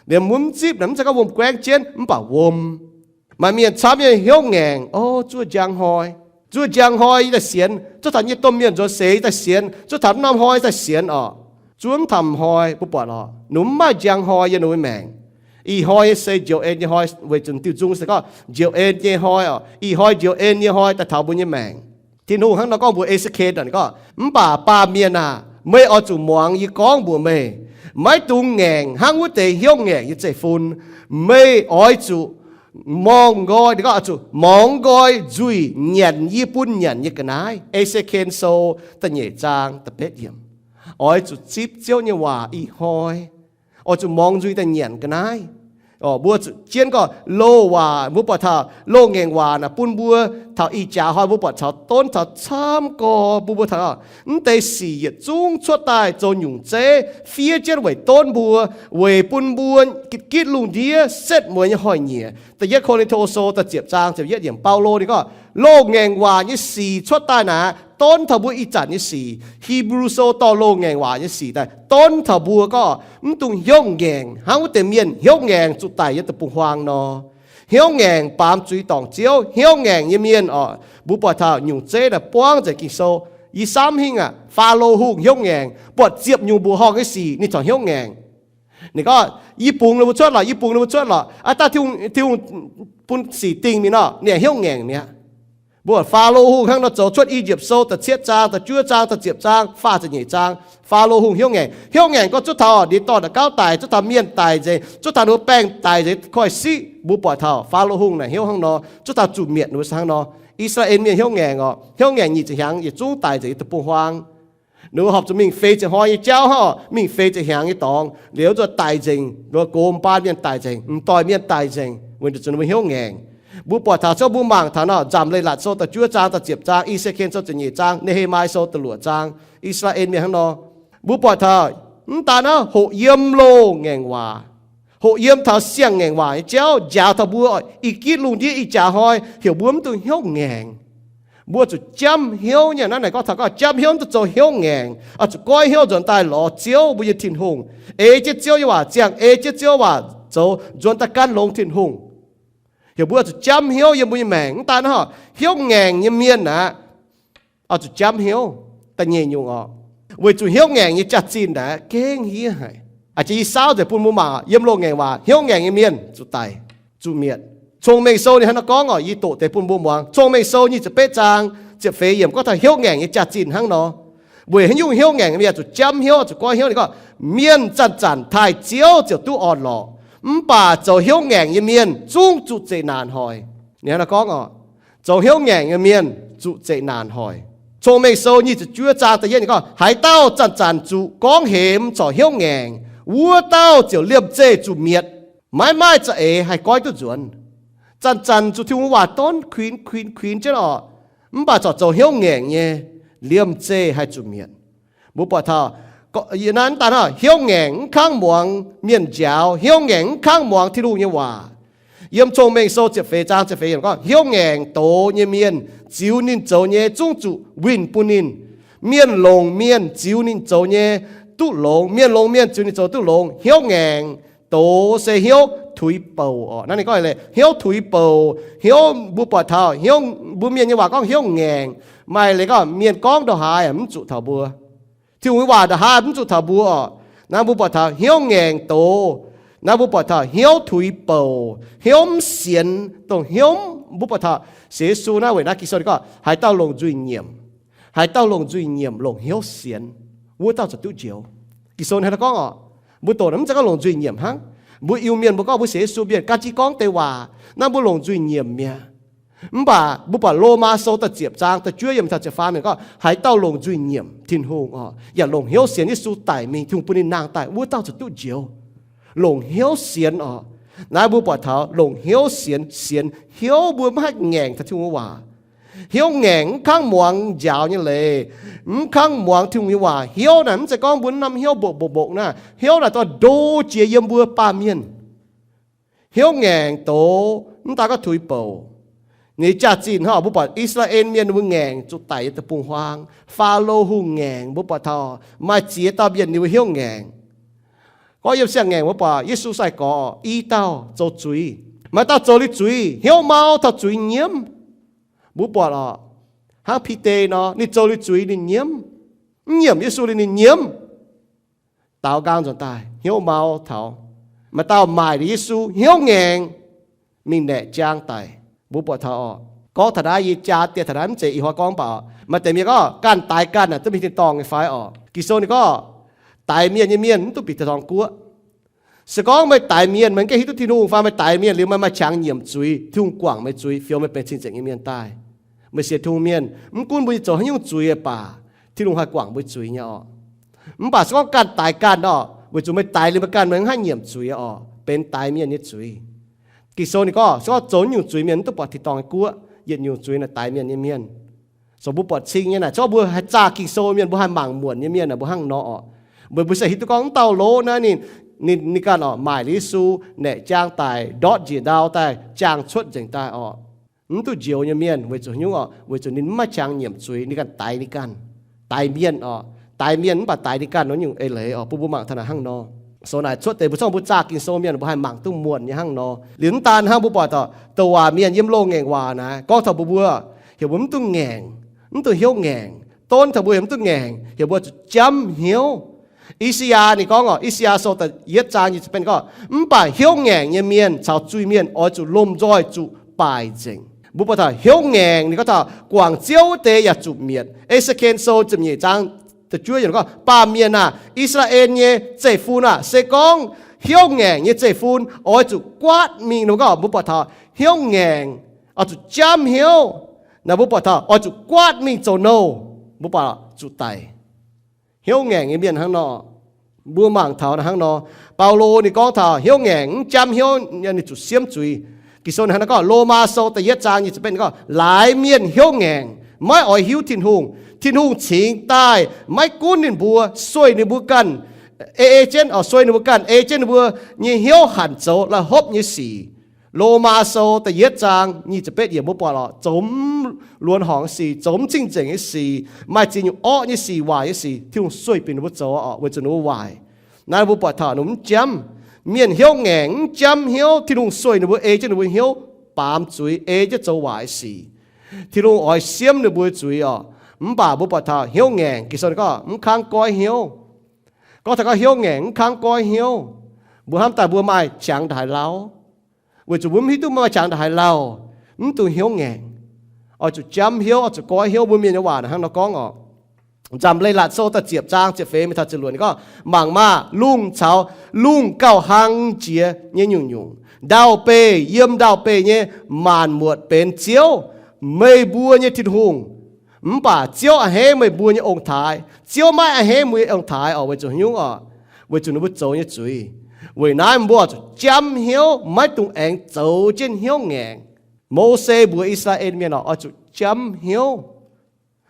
Liemh mbuo mv zipv naaic mv zeiz gorngv wuom-guaengv jienv mv baac wuom. Maaih mienh camv nyei hnyouv ngaengc, o, zuov njang hnoi, zuov njang hnoi yie daaih sienx, zuov taux nyei domh mienh nzuonx seix yie daaih sienx, zuov taux norm hnoi yie daaih sienx oc. Zuov mv taux hnoi mbuo buatc oc, ninh mv maaih njang hnoi yiem ninh nyei maengc. Ih hnoi nyei se njoux en nyei hnoi, weic zuqc diuh nzung se gorngv njoux en nyei hnoi oc. Ih hnoi njoux en nyei hnoi daaih taux mbuo nyei maengc. Tin-Hungh hnangv nor gorngv mbuox E^se^ken gorngv, mv baac baamh mienh aah, meih oix zuqc muangx yie gorngv mbuox meih. Maiv dungx ngaengc hnangv wuov deix hnyouv ngaengc nyei zeiv-fun. Meih oix zuqc morngx nqoi, ninh gorngv oix zuqc morngx nqoi nzuih nyanc yie bun nyanc nyei ga'naaiv. E^se^ken Sou da'nyeic zaang da'betv yiemc. Oix zuqc zipv Ziouv nyei waac ih hnoi. Oix zuqc morngx nzuih daaih nyanc ga'naaiv. Mbuo zuqc jienv gorngv loz-waac, mbuo buatc taux loz-ngaengc waac naaic bun mbuo taux ih jaax hnoi mbuo buatc taux donv taux camv gorx, bun mbuo taux mv deix sic yietc zungv cuotv daaih zoux nyungc zeiv fiev jienv weic donv mbuo, weic bun mbuo gitv lungh ndiev setv mueiz nyei hnoi-nyieqc. Da'yietv Ko^lin^to Sou da'ziepc zaang ziepc yietv yiemc, Baulo ninh gorngv, loz-ngaengc waac nyei sic cuotv daaih naaic donv taux mbuo ih zanc nyei sic. Hipv^lu Sou dorh loz-ngaengc waac nyei sic daaih donv taux mbuo gorngv mv dungx hnyouv ngaengc hnangv wuov deix mienh hnyouv ngaengc zuqc daic yiem deic-bung-huaang nor. Hnyouv ngaengc baamz zuiz dorngc Ziouv. Hnyouv ngaengc nyei mienh oc, mbuo buatc taux nyungc zeiv naaic buangv nzengc Ging-Sou. Yie samv hingh aqv, Faalo Hungh hnyouv ngaengc, buatc ziepc nyungc mbuoqc horngh nyei sic ninh corc hnyouv ngaengc. Ninh gorngv, yie bungx ninh mbuo cuotv lorqc, yie bungx ninh mbuo cuotv lorqc. Aa, daaih Tin-Hungh, Tin-Hungh bun sic dingh mingh nor, ninh hnyouv ngaengc mi'aqv. Mbuo buatc Faalo Hungh hnangv nor zoux. Cuotv I^yipv Sou da'cietv zaang, da'juov zaang, da'ziepc zaang, faah ziepc nyeic zaang, Faalo Hungh hnyouv ngaengc. Hnyouv ngaengc gorngv zuov taux ninh dorh nda'gauv daic, zuov taux mienh daic nzengc, zuov taux ninh mbuo baengh daic nzengc, koiv-siqv. Mbuo buatc taux Faalo Hungh naaic hnyouv hnangv nor, zuov taux zuqc mietc ninh mbuo hnangv nor. I^saa^laa^en Mienh hnyouv ngaengc oc. Hnyouv ngaengc nyic ziepc hnyangx yietc zungv daic nzengc yiem deic-bung-huaang. Ninh mbuo horpc zuqc mingh feix ziepc hnoi nyei jauv hnangv, mingh feix ziepc hnyangx nyei dorngx, liuz zuqc daic nzengc, gox mbaan mienh daic nzengc, m'doic mienh daic nzengc, weic zuqc ninh mbuo hnyouv ngaengc. Mbuo buatc taux, mv, mbuo mangc taux nor, Nzamc Leiz-Latc Sou da'juov zaang, da'ziepc zaang, I^se^ken Sou ziepc nyeic zaang, Ne^he^mai Sou da'luoqc zaang, I^saa^laa^en Mienh hnangv nor. Mbuo buatc taux mv daan hnangv, hoqc yiem loz-ngaengc waac, hoqc yiem taux siang-ngaengc waac nyei jauv njaaux taux mbuo ih gitv lungh ndiev ih jaax hnoi, heuc mbuo mv dungx hnyouv ngaengc. Mbuo zuqc jamv hnyouv nyei. Naaiv naaic gorngv taux gorngv jamv hnyouv, mv dungx zoux hnyouv ngaengc, oix zuqc goiv hnyouv nzuonx daaih lorz Ziouv, mbuo nyei Tin-Hungh, ei jienv Ziouv nyei waac ziangh, ei jienv Ziouv waac zoux, nzuonx daaih gan longx Tin-Hungh. Heuc mbuo zuqc jamv hnyouv yiem mbuo nyei maengc. Mv daan hnangv, hnyouv ngaengc nyei mienh aqv, oix zuqc jamv hnyouv. Da'nyeic nyungc oc, weic zuqc hnyouv ngaengc nyei jaax-zinh naaic gengh hiev haic. Aa, jiex yie saauv nzengc bun mbuo mangc, yiem loz-ngaengc waac hnyouv ngaengc nyei mienh zuqc daic, zuqc mietc. Cong-Mengh Sou ninh hnangv naaiv gorngv oc, yie doqc deix bun mbuo muangx. Cong-Mengh Sou nyic ziepc betv zaang ziepc feix yiemc gorngv taux hnyouv ngaengc nyei jaax-zinh hnangv nor. Weic haaix nyungc hnyouv ngaengc mienh zuqc jamv hnyouv, zuqc goiv hnyouv? Ninh gorngv, mienh zanc-zanc taaih Ziouv ziouc duqv orn-lorqc, mv baac zoux hnyouv ngaengc nyei mienh zungv zuqc zeqc naanc hoic. Ninh hnangv naaiv gorngv oc, zoux hnyouv ngaengc nyei mienh zuqc zeqc naanc hoic. Cong-Mengh Sou nyic ziepc juov zaang da'yietv ninh gorngv, haaix dauh zanc-zanc zuqc gorngv hemx corc hnyouv ngaengc, wuov dauh ziouc liemh zeih zuqc mietc, maiv maaih za'eix haih goiv duqv nzuonx. Zanc-zanc zuqc Tin-Hungh waac donv kuinx kuinx kuinx jienv oc, mv baac corc zoux hnyouv ngaengc nyei, liemh zeih haih zuqc mietc. Mbuo buatc taux, naaiv daan hnangv, hnyouv ngaengc mv kangv muangx mienh njaaux, hnyouv ngaengc mv kangv muangx Tin-Hungh nyei waac. Yiem Cong-Mengh Sou ziepc feix zaang ziepc feix yiemc gorngv, hnyouv ngaengc doz nyei mienh ziux ninh zoux nyei zungv zuqc winh bun ninh. Mienh longc mienh ziux ninh zoux nyei duqv longx. Mienh longc mienh ziux ninh zoux duqv longx. Hnyouv ngaengc doz se hnyouv tuix bouc oc. Naaiv ninh gorngv hnyouv tuix bouc, hnyouv, mbuo buatc taux hnyouv, mbuo mienh nyei waac gorngv hnyouv ngaengc. Maaih leiz gorngv mienh gorngv ndongc haaix mv zuqc taux mbuo. Tin-Hungh nyei waac ndongc haaix mv zuqc taux mbuo oc. Naaiv mbuo buatc taux hnyouv ngaengc doz. Naaiv mbuo buatc taux hnyouv tuix bouc, hnyouv mv sienx, dongh hnyouv, mbuo buatc taux Ziouv Yesu naaiv, weic naaiv Ging-Sou ninh gorngv, haaix dauh longc nzuih nyiemc, haaix dauh longc nzuih nyiemc longc hnyouv sienx, wuov dauh zuqc duqv njoux. Ging-Sou hnangv naaiv gorngv oc. Mbuo doqc naaiv mv zeiz gorngv longc nzuih nyiemc hnangv. Mbuo Iu-Mienh mbuo gorngv mbuo sienx Yesu mienh gan jienv gorngv deix waac, naaiv mbuo longc nzuih nyiemc mi'aqv. Mv baac mbuo buatc Lomaa Sou da'ziepc zaang da'juov yiemc taux ziepc faam yiemc gorngv, haaix dauh longc nzuih nyiemc Tin-Hungh oc, yaac longc hnyouv sienx Yesu daic mingh, Tin-Hungh bun ninh nangh daaih, wuov dauh zuqc duqv njoux. Longc hnyouv sienx oc. Naaiv mbuo buatc taux longc hnyouv sienx, sienx hnyouv mbuo maiv haih ngaengc taux Tin-Hungh waac. Hnyouv ngaengc mv kangv muangx njaaux nyei leiz, mv kangv muangx Tin-Hungh nyei waac. Hnyouv naaic mv zeiz gorngv mbuo norm hnyouv mbopv mbopv mbopv naaiv. Hnyouv naaic dorh ndo jiex yiem mbuo baamh mienh. Hnyouv ngaengc doz, mv daan gorngv tuix bouc. Ninh jaax-zinh hnangv, mbuo buatc I^saa^laa^en Mienh ninh mbuo ngaengc zuqc daic yiem deic-bung-huaang. Faalo Hungh ngaengc, mbuo buatc taux maaih ziex dauh mienh ninh mbuo hnyouv ngaengc. Gorngv yiem siang-ngaengc mbuo buatc Yesu sai-gorx i dauh zoux zuiz. Maaih dauh zoux liuz zuiz, hnyouv mau taux zuiz nyiemv. Mbuo buatc oc, hnangv Bide nor, ninh zoux liuz zuiz ninh nyiemv, mv nyiemc Yesu liuz ninh nyiemv. Daaux nqaang nzuonx daaih hnyouv mau taux. Maaih dauh maaic liuz Yesu hnyouv ngaengc, mingh naeqc jaang daic. Mbuo buatc taux oc. Gorngv taux naaiv yie jaa dieh taux naaiv mv zeiz ih hnoi gorngv, mv baac maaih deix mienh gorngv ganh daix ganh naaic duqv mingh tin-dorngh nyei fai oc. Ging-Sou ninh gorngv, daix mienh nyei mienh mv duqv bieqc tin-dorngh guoqv. Se gorngv meih daix mienh, meih mv gaengh hiuv duqv Tin-Hungh fai meih daix mienh liuz meih maaih qangx nyiemc zuiz, Tin-Hungh guangc meih zuiz, fioux meih benx cing-nzengc nyei mienh daaih. Meih sienx Tin-Hungh mienh, mv gunv mbuo nyei zoux haaix nyungc zuiz baac, Tin-Hungh haih guangc mbuo zuiz nyei oc. Mv baac se gorngv ganh daix ganh oc, weic zuqc meih daix liuz meih ganh meih mv haih nyiemc zuiz oc. benx daix mienh nyei zuiz. Ging-Sou ninh gorngv, se gorngv zoux nyungc zuiz mienh mv duqv buatc tin-dorngh nyei guoqv. Yietc nyungc zuiz naaic daix mienh nyei mienh. So mbuo buatc cing nyei naaic, se gorngv mbuo haih zaah Ging-Sou mienh, mbuo haih mangc muonc nyei mienh naaic, mbuo hnangv nor orqc. Mbuo, mbuo se hiuv duqv gorngv mv dauh lov naaiv ninh, ninh, ninh ganh orqc maaic Yesu, naeqc jaang daic, ndortv njiec ndau daaih, jaang cuotv nzengc daaih orqc. Mv duqv njoux nyei mienh weic zuqc hnyouv orqc, weic zuqc ninh mv maaih qangx nyiemc zuiz, ninh ganh daix ninh ganh, daix mienh orqc, daix mienh mv baac daix ninh ganh nor nyungc eix leiz orqc. Bun mbuo mangc taux naaic hnangv nor. So naaic cuotv deix mbuo zorqv mbuo zaah Ging-Sou mienh mbuo haih mangc duqv muonc nyei hnangv nor. Liuz mv daan hnangv, mbuo buatc taux douc waac mienh yiem loz-ngaengc waac naaiv gorngv taux mbuo, mbuo heuc mbuo mv duqv ngaengc, mv duqv hnyouv ngaengc, donv taux mbuo heuc mv duqv ngaengc, heuc mbuo zuqc jamv hnyouv. I^saa^yaa ninh gorngv orqc, I^saa^yaa Sou da'yietv zaang nyic ziepc betv gorngv, mv baac hnyouv ngaengc nyei mienh caux zuiz-mienh oix zuqc lomh nzoih zuqc baaic nzengc. Mbuo buatc taux hnyouv ngaengc ninh gorngv taux guangc Ziouv wuov deix yaac zuqc mietc. E^se^ken Sou ziepc nyeic zaang da'juov gorngv, baamh mienh aah, I^saa^laa^en nyei zeiv-fun aah, se gorngv hnyouv ngaengc nyei zeiv-fun oix zuqc guaatv mingh, ninh gorngv mbuo buatc taux hnyouv ngaengc oix zuqc jamv hnyouv. Naaiv mbuo buatc taux oix zuqc guaatv mingh zoux nouh, mbuo buatc zuqc daic. Hnyouv ngaengc nyei mienh hnangv nor, mbuo mangc taux naaiv hnangv nor. Baulo ninh gorngv taux hnyouv ngaengc mv jamv hnyouv ninh zuqc siemv zuiz. Ging-Sou ninh hnangv naaiv gorngv, Lomaa Sou da'yietv zaang nyic ziepc betv ninh gorngv, laaix mienh hnyouv ngaengc, maiv oix hiuv Tin-Hungh. Tin-Hungh cingx daaih maiv gunv ninh mbuo, sueih ninh mbuo ganh, ei ei jienv, sueih ninh mbuo ganh, ei jienv ninh mbuo nyei hnyouv hanc zoux la'hopv nyei sic. Lomaa Sou da'yietv zaang nyic ziepc betv yiemc mbuo buatc lorqc, zoux mv luonx horngc nyei sic, zoux mv cing-nzengc nyei sic, maaih ziex nyungc orqv nyei sic, waaic nyei sic, Tin-Hungh sueih bieqc ninh mbuo zoux orqc, weic zuqc ninh mbuo waaic. Naaiv mbuo buatc taux ninh mbuo mv jamv. Mienh hnyouv ngaengc, mv jamv hnyouv, Tin-Hungh sueih ninh mbuo, ei jienv ninh mbuo hnyouv baamz zuiz, ei jienv zoux waaic sic. Tin-Hungh oix siemv ninh mbuo zuiz orqc. Mv baac mbuo buatc taux hnyouv ngaengc, Ging-Sou gorngv mv kangv goiv hnyouv. Gorngv taux gorngv hnyouv ngaengc mv kangv goiv hnyouv, mbuo hnamv daaih mbuo maaih qangx ndaaih haaix lauh, weic zuqc mbuo mv hiuv duqv maaih qangx ndaaih haaix lauh, mv dungx hnyouv ngaengc. Oix zuqc jamv hnyouv, oix zuqc goiv hnyouv. Mbuo mienh nyei waac hnangv nor gorngv orqc. Nzamc Leiz-Latc Sou da'ziepc zaang ziepc feix mingh taux ziepc luoqc ninh gorngv, mangc maah! Lungh caux lungh gauh hlang jiex nyei nyungc-nyungc, ndau-beih yiem ndau-beih nyei maanc muotc benx Ziouv, meih mbuo nyei Tin-Hungh. Mv baac Ziouv a'hneiv meih mbuo nyei ong-taaix. Ziouv maiv a'hneiv mbuo nyei ong-taaix orqc, weic zuqc hnyouv orqc, weic zuqc ninh mbuo zoux nyei zuiz. Weic naaiv mbuo oix zuqc jamv hnyouv, maiv dungx aengx zoux jienv hnyouv ngaengc. Mose mbuox I^saa^laa^en Mienh orqc, oix zuqc jamv hnyouv.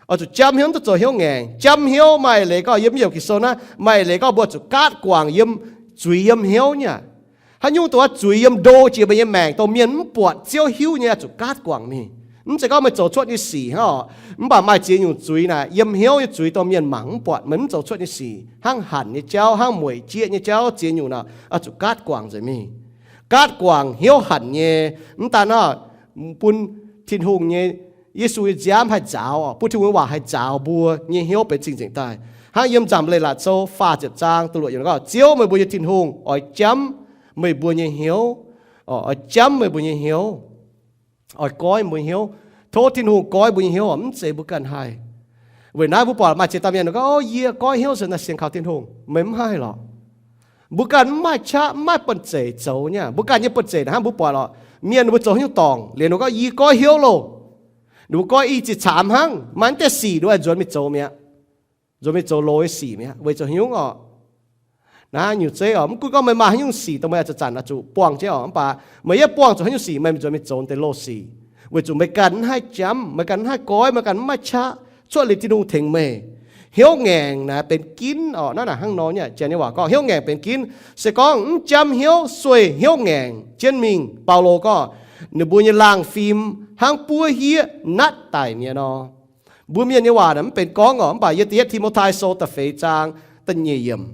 Oix zuqc jamv hnyouv, mv duqv zoux hnyouv ngaengc. Jamv hnyouv maaih leiz gorngv yiem Ging-Sou naaiv maaih leiz gorngv mbuo zuqc gaatv guangc yiem zuiz yiem hnyouv nyei aqv. Haaix nyungc dongh zuiz yiem ndo jiex meih nyei maengc, dongh mienh mv buatc Ziouv hiuv nyei, oix zuqc gaatv guangc mingh. Mv zeiz gorngv meih zoux cuotv nyei sic hnangv orqc, mv baac maaih ziex nyungc zuiz naaic, yiem hnyouv nyei zuiz dongh mienh mangc mv buatc, meih mv zoux cuotv nyei sic, hnangv hanc nyei jauv, hnangv mueic jieqv nyei jauv, ziex nyungc naaic oix zuqc gaatv guangc nzengc mingh. Gaatv guangc hnyouv hanc nyei, mv daan naaiv bun Tin-Hungh nyei, Yesu nyei nziaamv haih nzaaux orqc, bun Tin-Hungh nyei waac haih nzaaux mbuo nyei hnyouv benx cing-nzengc daaih. Hnangv yiem Nzamc Leiz-Latc Sou faah ziepc zaang da'luoqc yiemc gorngv, Ziouv meih mbuo nyei Tin-Hungh oix jamv meih mbuo nyei hnyouv, oix jamv meih mbuo nyei hnyouv, oix goiv mbuo hnyouv. Tov Tin-Hungh goiv mbuo nyei hnyouv, mv zeiz mbuo ganh haih. Weic naaiv mbuo buatc maaih ziex dauh mienh gorngv, O, yie goiv hnyouv se naaiv sienx kaux Tin-Hungh. Meih mv haih lorqc. Mbuo ganh mv maaih qaqv, mv maaih banh zeic zoux nyei. Mbuo ganh nyei banh zeic hnangv mbuo buatc lorqc, mienh ninh mbuo zoux haaix nyungc dorngc, liuz ninh mbuo gorngv, Yie goiv hnyouv loh. Ninh mbuo goiv i ziex caamx hnangv, maaih naaiv deix sic ninh mbuo nzuonx mingh zoux mi'aqv. Nzuonx mingh zoux loz nyei sic mi'aqv. Weic zuqc haaix nyungc orqc? Naaiv nyungc zeiv orqc, mv gunv gorngv meih maaih haaix nyungc sic dongh meih oix zanc-zanc oix zuqc buangh jienv orqc, mv baac meih yietv buangh zuqc haaix nyungc sic, meih nzuonx mingh zoux naaiv deix loz sic, weic zuqc meih ganh mv haih jamv, meih ganh mv haih goiv, meih ganh mv maaih qaqv cuotv liuz Tin-Hungh tengx meih. Hnyouv ngaengc naaic benx ginv orqc. Naaiv naaic hnangv nor nyei, janx nyei waac gorngv hnyouv ngaengc benx ginv. Se gorngv mv jamv hnyouv, sueih hnyouv ngaengc jienv mingh, Baulo gorngv, ninh mbuo nyei laangh fim hnangv buov hiev natv daic mi'aqv nor. Mbuo mienh nyei waac naaic mv benx gorngv orqc, mv baac yiem da'yietv Ti^mo^tai Sou da'feix zaang da'nyeic yiemc,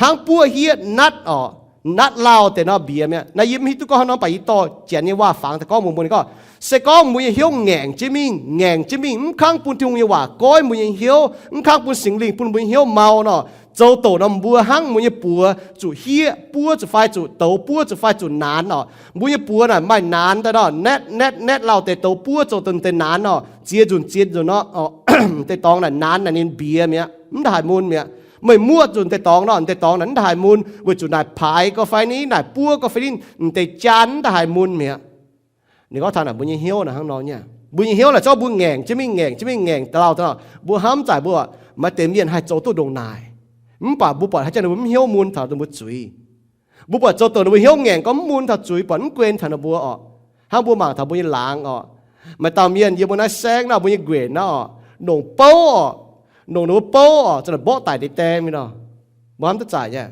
hnangv buov hiev natv orqc, natv lauh deix nor mbiex mi'aqv. Naaiv yie mv hiuv duqv gorngv haaix nor, mv baac yie dorh janx nyei waac fangx daaih gorngv mbuox mbuo ninh gorngv, se gorngv mbuo nyei hnyouv ngaengc jienv mingh, ngaengc jienv mingh, mv kangv bun Tin-Hungh nyei waac goiv mbuo nyei hnyouv, mv kangv bun Singx Lingh bun mbuo nyei hnyouv mau nor, zoux doqc nor mbuo hnangv mbuo nyei buoz zuqc hiev buov zuqc fai zuqc douz buov zuqc fai zuqc naanx orqc. Mbuo nyei buoz naaic maaih naanx daaih nor, natv natv natv lauh deix douz buov zoux deix naanx orqc, ziex nzunc ziex nzunc nor, deix dorngx naaic naanx naaic ninh mbiex mi'aqv, mv daaih haih mun mi'aqv. Meih muoqv nzunc deix dorngx nor, deix dorngx naaic mv daaih haih mun, weic zuqc naaic paaix gorngv fai ninh, naaic buov gorngv fai ninh, deix jaan mv daaih haih mun mi'aqv. Ninh gorngv taux naaic mbuo nyei hnyouv naaic hnangv nor nyei. Mbuo nyei hnyouv naaic zorqv mbuo ngaengc jienv mingh, ngaengc jienv mingh, ngaengc daaih lauh daaih nor, mbuo hnamv zaaic mbuo maaih deix mienh haih zoux duqv ndongc naaic. Mv baac mbuo buatc haaix jangx ninh mbuo mv hnyouv mun taux ninh mbuo zuiz. Mbuo buatc zoux douc ninh mbuo hnyouv ngaengc gorngv mv mun taux zuiz, buatc mv guen taux ninh mbuo orqc. Hnangv mbuo mangc taux mbuo nyei laangz orqc, maaih dauh mienh yiem mbuo naaiv saengv naaic, mbuo nyei nquenc naaic orqc, nongc bouv orqc, nongc ninh mbuo bouv orqc, za'naaic mborqv daic ndeic-daeng mingh nor, mbuo hnamv duqv zaaic nyei.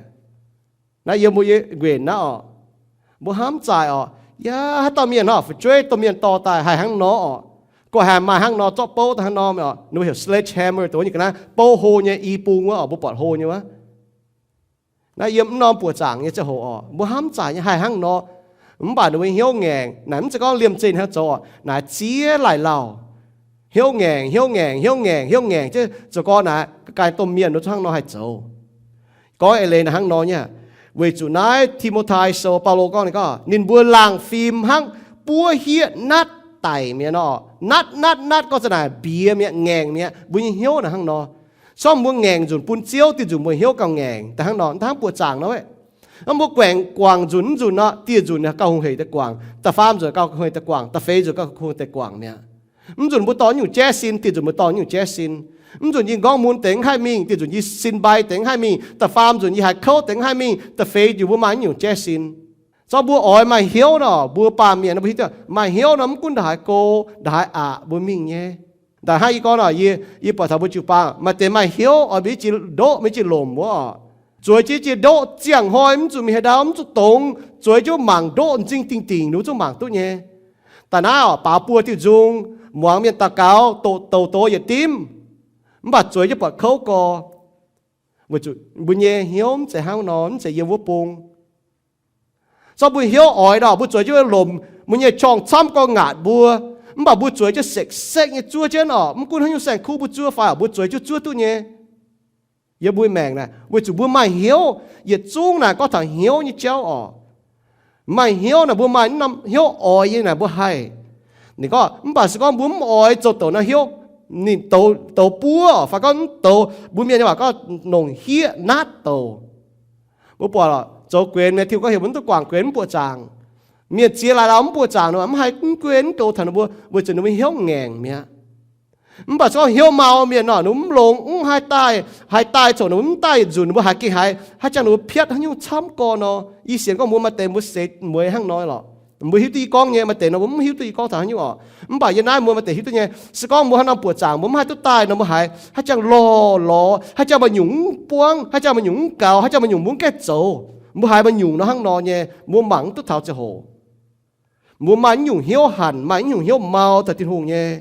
Naaiv yiem mbuo nyei nquenc naaiv orqc, mbuo hnamv zaaic orqc. Yaac haaix dauh mienh hnangv fu'jueiv domh mienh dorh daaih haih hnangv nor orqc, gorqv haih maaih hnangv nor zorqv bouv daaih hnangv nor orqc, ninh mbuo heuc sledgehammer, dongh nyei ga'naaiv bouv hlo nyei i bung wuov orqc, mbuo buatc hlo nyei wuov. Naaiv yiem mv norm buoqc zaangc nyei ziangh hoc orqc, mbuo hnamv zaaic nyei haih hnangv nor. Mv baac ninh mbuo hnyouv ngaengc naaic, mv zeiz gorngv liemh zeih hnangv zoux orqc, naaic ziex laaic lauh. Hnyouv ngaengc, hnyouv ngaengc, hnyouv ngaengc, hnyouv ngaengc, zoux gorx naaic ga'ganh domh mienh nor zungv hnangv nor haih zoux. Gorngv eix leiz naaic hnangv nor nyei. Weic zuqc naaiv Ti^mo^tai Sou, Baulo gorngv ninh gorngv ninh mbuo laangh fim hnangv buov hieqv natv daic mi'aqv nor. Natv, natv, natv gorngv za'naaic mbiex mi'aqv, ngaengc mi'aqv. Mbuo nyei hnyouv naaic hnangv nor. Sorng mbuo ngaengc nzunc bun Ziouv, diuh nzunc mbuo hnyouv gauh ngaengc daaih hnangv nor, hnangv buoqc zaangc nor. Mv mbuo guangc nzunc, mv nzunc nor, dieh nzunc gauh hungh heic deix guangc, da'faam nzunc gauh hungh heic deix guangc, da'feix nzunc gauh hungh heic deix guangc mi'aqv. Mv nzunc mbuo dorh nyungc jaiv sin, dieh nzunc mbuo dorh nyungc jaiv sin. Mv nzunc yie nqorngv mun deix mv haih mingh, dieh nzunc yie sin mbai deix mv haih mingh, da'faam nzunc yie haiz kouv deix mv haih mingh, da'feix nzunc mbuo maaih nyungc jaiv sin. Zorqv mbuo oix maaih hnyouv nor, mbuo baamh mienh mbuo hiuv duqv maaih hnyouv nor, mv gunv ndongc haaix go, ndongc haaix aqc mbuo mingh nyei. Ndaaih hnangv yie gorngv nor, yie, yie buatc taux mbuo jiu-baang maaih deix maaih hnyouv oix mbuo jiex ndoqv, mbuo jiex lomc wuov, zueiz jienv jiex ndoqv ziangh hnoi, mv zuqc mingh haaix ndau, mv zuqc dongz, zueiz jienv mangc ndoqv m'zing dingh dingc, ninh mbuo zungv mangc duqv nyei. Daaih naaiv orqc, baaux buo diuh nzung, muangx mienh daux gaux, doqc douc doz yietc dimv, mv baac zueiz jienv buatc kouv gorx. Weic zuqc mbuo nyei hnyouv mv zeiz hnangv nor, mv zeiz yiem wuov bung. Zorqv mbuo hnyouv oix nor, mbuo zueiz jienv lomc mbuo nyei qorngv camv gorngv ngaatc mbuo, mv baac mbuo zueiz jienv sekv-sekv nyei zuov jienv orqc, mv gunv haaix nyungc saeng-kuv mbuo zuov fai orqc, mbuo zueiz jienv zuov duqv nyei. Yiem mbuo maengc naaic, weic zuqc mbuo maaih hnyouv, yietc zungv naaic gorngv taux hnyouv nyei jauv orqc. Maaih hnyouv naaic, mbuo maaih norm hnyouv oix nyei naaic mbuo haih. Ninh gorngv, mv baac se gorngv mbuo mv oix zoux douc naaiv hnyouv, ninh douz, douz buov orqc, fai gorngv mv douz, mbuo mienh nyei waac gorngv nongc hieqv natv douc. Mbuo buatc zoux guenx nyei, Tin-Hungh gorngv heuc mbuo mv duqv guangc guenx, mv buoqc zaangc. Mienh ziex laaic lauh mv buoqc zaangc nor, mv haih, mv gunv, mv goux taux ninh mbuo, weic zuqc ninh mbuo hnyouv ngaengc mi'aqv. Mv baac se gorngv hnyouv mau mienh nor, ninh mbuo mv longx, mv haih daaih, haih daaih coc ninh mbuo mv daaih yietc nzunc, ninh mbuo haiz gengh haiz, haaix jangx ninh mbuo piatv haaix nyungc camv gorx nor. Yie sienx gorngv mbuo maaih deix mbuo seix mueiz hnangv nor lorqc. Mbuo hiuv duqv yie gorngv nyei, maaih deix nor mbuo mv hiuv duqv yie gorngv taux haaix nyungc orqc. Mv baac yie naaiv mbuo maaih deix hiuv duqv nyei. Se gorngv mbuo haaix norm buoqc zaangc mbuo mv haih duqv daaih nor, mbuo haiz haaix jangx lorz lorz, haaix jangx maaih nyungc mv buangv, haaix jangx maaih nyungc mv gaux, haaix jangx maaih nyungc mbuo mv gaengh zoux. Mbuo haiz maaih nyungc nor hnangv nor nyei, mbuo mangc mv duqv taux ziangh hoc. Mbuo maaih nyungc hnyouv hanc, maaih nyungc hnyouv mau taux Tin-Hungh nyei.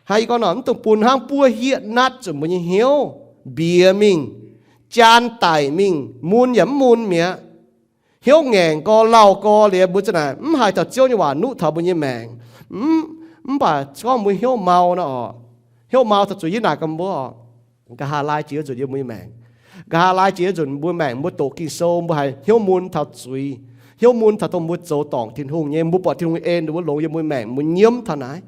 Hnangv yie gorngv nor, mv dungx bun hnangv buov hieqv natv zuqc mbuo nyei hnyouv mbiex mingh, jaan daic mingh, mun yaac mv mun mi'aqv. Hnyouv ngaengc gorx, lauh gorx liuz, mbuo za'naaic mv haiz taux Ziouv nyei waac nuqv taux mbuo nyei maengc. Mv, mv baac gorngv mbuo hnyouv mau nor orqc, hnyouv mau taux zuqc yie naaic gaax mbuo orqc, nqa'haav laai jiex nzunc yiem mbuo nyei maengc. Nqa'haav laai jiex nzunc mbuo maengc, mbuo doqc Ging-Sou, mbuo haiz hnyouv mun taux zuiz, hnyouv mun taux dongh mbuo zoux dorngc Tin-Hungh nyei, mbuo buatc Tin-Hungh en ninh mbuo longx yiem mbuo maengc, mbuo nyiemv taux naaiv.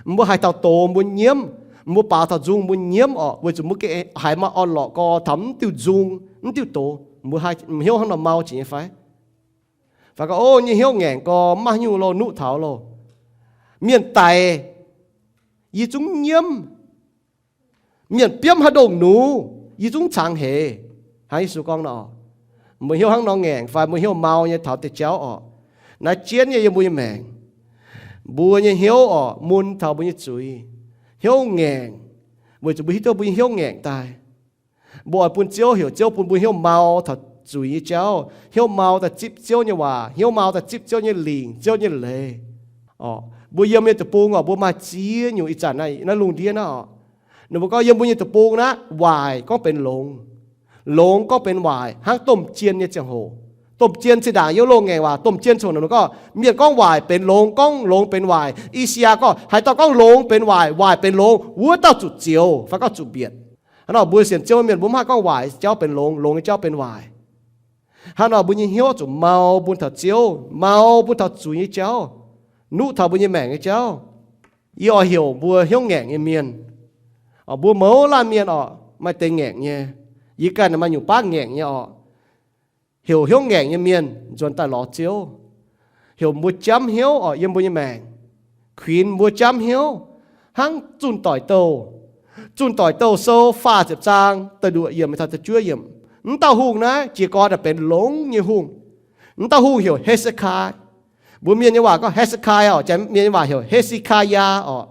Mbuo haiz taux doz mbuo nyiemv, mbuo baaux taux nzung mbuo nyiemv orqc, weic zuqc mbuo gengh haiz maaih orn-lorqc gorx taux mv diuh nzung, mv diuh doz, mbuo hnyouv hnangv nor mau jiex nyei fai? Fai gorngv, o, nyei hnyouv ngaengc gorx, mv maaih haaix nyungc loh, nuqv taux loh. Mienh daic, yie zungv nyiemv. Mienh biomv haaix ndongh nux, yie zungv cangx heix. Hnangv Yesu gorngv nor, mbuo hnyouv hnangv nor ngaengc fai mbuo hnyouv mau nyei taux deix jauv orqc? Naaiv jienv nyei yiem mbuo nyei maengc. Mbuo nyei hnyouv orqc, mun taux mbuo nyei zuiz, hnyouv ngaengc, weic zuqc mbuo hiuv duqv mbuo nyei hnyouv ngaengc daaih. Mbuo oix bun Ziouv heuc Ziouv bun mbuo hnyouv mau taux zuiz nyei jauv, hnyouv mau daaih zipv Ziouv nyei waac, hnyouv mau daaih zipv Ziouv nyei lingc, Ziouv nyei leiz. Orqc, mbuo yiem nyei deic-bung orqc, mbuo maaih ziex nyungc ih zanc naaiv, naaiv lungh ndiev naaiv orqc. Ninh mbuo gorngv yiem mbuo nyei deic-bung naaiv, waaic gorngv benx longx, longx gorngv benx waaic, hnangv domh jien nyei ziangh hoc. Domh jien zinh ndaangc yiem loz-ngaengc waac, domh jien ziouc ninh mbuo gorngv, mienh gorngv waaic benx longx, gorngv longx benx waaic. I^saa^yaa gorngv, haaix dauh gorngv longx benx waaic, waaic benx longx, wuov dauh zuqc zioux fai gorngv zuqc mbietc. Hnangv nor mbuo sienx Ziouv mienh mbuo mv haih gorngv waaic jauv benx longx, longx nyei jauv benx waaic. Hnangv nor mbuo nyei hnyouv zuqc mau bun taux Ziouv, mau bun taux zuiz nyei jauv, nuqv taux mbuo nyei maengc nyei jauv. Yie oix heuc mbuo hnyouv ngaengc nyei mienh. Mbuo mouz laanh mienh orqc, maaih deix ngaengc nyei. Yie ganh maaih nyungc baav ngaengc nyei orqc. Heuc hnyouv ngaengc nyei mienh nzuonx daaih lorz Ziouv. Heuc mbuo jamv hnyouv orqc yiem mbuo nyei maengc. Kuinx mbuo jamv hnyouv hnangv Zunh Doic Douh. Zunh Doic Douh sou faah ziepc zaang da'luoqc yiemc taux da'juov yiemc. M'dauh hungh naaiv jiez gorn daaih benx longx nyei hungh. M'dauh hungh heuc He^se^kai. Mbuo mienh nyei waac gorngv He^se^kai oc, janx mienh nyei waac heuc He^si^kaa^yaa oc.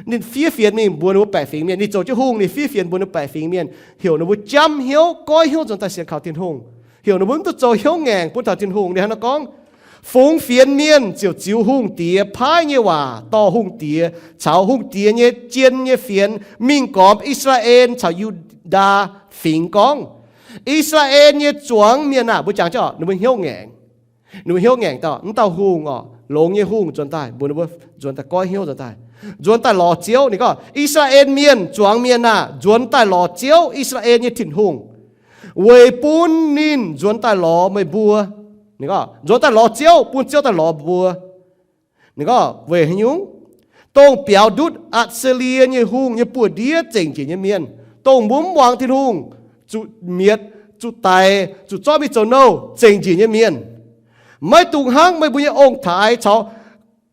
Ninh fiev fienx mingh mbuox ninh mbuo baeqc fingx mienh. Ninh zoux jienv hungh, ninh fiev fienx mbuox ninh baeqc fingx mienh, heuc ninh mbuo jam hnyouv, goiv hnyouv nzuonx daaih sienx kaux Tin-Hungh, heuc ninh mbuo mv duqv zoux hnyouv ngaengc bun taux Tin-Hungh. Ninh hnangv naaiv gorngv, fungx fienx mienh ziouc ziux hungh diex paaiv nyei waac dorh hungh diex caux hungh diex nyei jien nyei fienx mingh gormx I^saa^laa^en caux Yu^ndaa Fingx gorngv, I^saa^laa^en nyei zuangx mienh aah! Mbuo jangx jienv oc, ninh mbuo hnyouv ngaengc. Ninh mbuo hnyouv ngaengc daaih, m'dauh hungh oc, longx nyei hungh nzuonx daaih, mbuox ninh mbuo nzuonx daaih goiv hnyouv nzuonx daaih, nzuonx daaih lorz Ziouv. Ninh gorngv, I^saa^laa^en mienh, zuangx mienh aah! Nzuonx daaih lorz Ziouv, I^saa^laa^en nyei Tin-Hungh, weic bun ninh nzuonx daaih lorz meih mbuo. Ninh gorngv, nzuonx daaih lorz Ziouv, bun Ziouv daaih lorz mbuo. Ninh gorngv, weic haaix nyungc? Dongh biaux ndutv Atc^se^lie nyei hungh nyei buoz-ndiev zengc njiec nyei mienh, dongh mbuo mv muangx Tin-Hungh, zuqc mietc, zuqc daic, zuqc zorqv mingh zoux nouh zengc njiec nyei mienh, maiv dungx hnangv meih mbuo nyei ong-taaix caux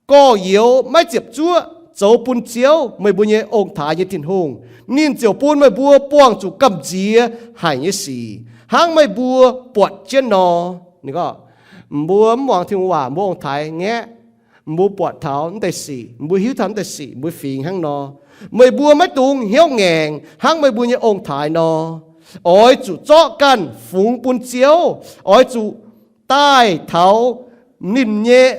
gorx-youz maiv ziepc zuoqv zoux bun Ziouv, meih mbuo nyei ong-taaix nyei Tin-Hungh. Ninh ziouc bun meih mbuo buangh zuqc gamh nziex haic nyei sic, hnangv meih mbuo buatc jienv nor. Ninh gorngv, mbuo mv muangx Tin-Hungh waac, mbuo ong-taaix ngaeqv, mbuo buatc taux mv deix sic, mbuo hiuv taux mv deix sic, mbuo fingx hnangv nor. Meih mbuo maiv dungx hnyouv ngaengc hnangv meih mbuo nyei ong-taaix nor. Oix zuqc zorqv ganh fungx bun Ziouv. Oix zuqc daaih taux ninh nyei,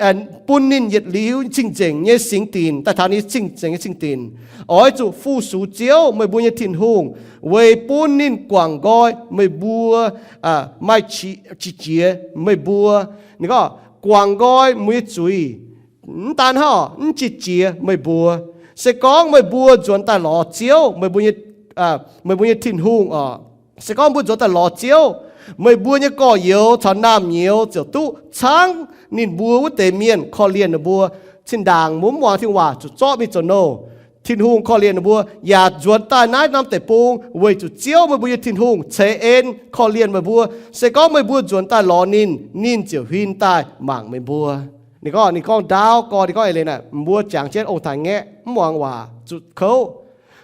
bun ninh yietc liuz cing-nzengc nyei singx dinc, daaih taux ninh cing-nzengc nyei cing-dinc. Oix zuqc fu-sux Ziouv, meih mbuo nyei Tin-Hungh, weic bun ninh guangc nqoi meih mbuo, maaih qiex jiez meih mbuo. Ninh gorngv, guangc nqoi mbuo nyei zuiz. Mv daan hnangv, mv qiex jiez meih mbuo. Se gorngv meih mbuo nzuonx daaih lorz Ziouv, meih mbuo nyei Tin-Hungh oc, se gorngv mbuo nzuonx daaih lorz Ziouv, meih mbuo nyei gorx-youz caux naamh nyouz ziouc duqv caangv ninh mbuo wuov deix mienh korv-lienh ninh mbuo. Zinh ndaangc mbuo mv muangx Tin-Hungh waac zuqc zorqv mingh zoux nouh, Tin-Hungh korv-lienh ninh mbuo, yaac nzuonx daaih naaiv norm deic-bung weic zuqc Ziouv, meih mbuo nyei Tin-Hungh, ceix en korv-lienh meih mbuo. Se gorngv meih mbuo nzuonx daaih lorz ninh, ninh ziouc huin daaih mangc meih mbuo. Ninh gorngv, ninh gorngv ndaauv gorx, ninh gorngv eix leiz naaic, mbuo jangx jienv ong-taaix ngaeqv, mv muangx waac, zuqc kouv.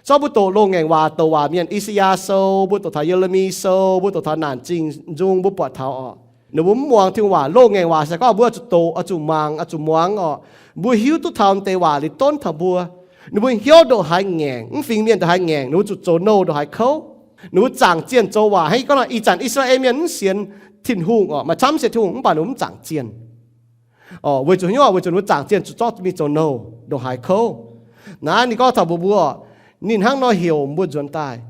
Zorqv mbuo doqc loz-ngaengc waac, douc waac mienh, I^saa^yaa Sou, mbuo doqc taux Ye^le^mi Sou, mbuo doqc taux Naanc Zingh Nzung, mbuo buatc taux oc, ninh mbuo mv muangx Tin-Hungh waac. Loz-ngaengc waac se gorngv mbuo oix zuqc doqc, oix zuqc muangx oc, mbuo hiuv duqv taux m'deix waac liuz donv taux mbuo. Ninh mbuo hnyouv ndongc haaix ngaengc, mv fingx mienh ndongc haaix ngaengc, ninh mbuo zuqc zoux nouh ndongc haaix kouv. Ninh mbuo zaangc zienh zoux waac hnangv ih gorngv nor, ih zanc I^saa^laa^en mienh mv sienx Tin-Hungh oc, maaih camv sienx Tin-Hungh mv baac ninh mbuo mv zaangc zienh oc, weic zuqc hnyouv, weic zuqc ninh mbuo zaangc zienh zuqc zorqv mingh zoux nouh ndongc haaix kouv. Naaiv ninh gorngv taux mbuox mbuo, ninh hnangv nor heuc mbuo nzuonx daaih,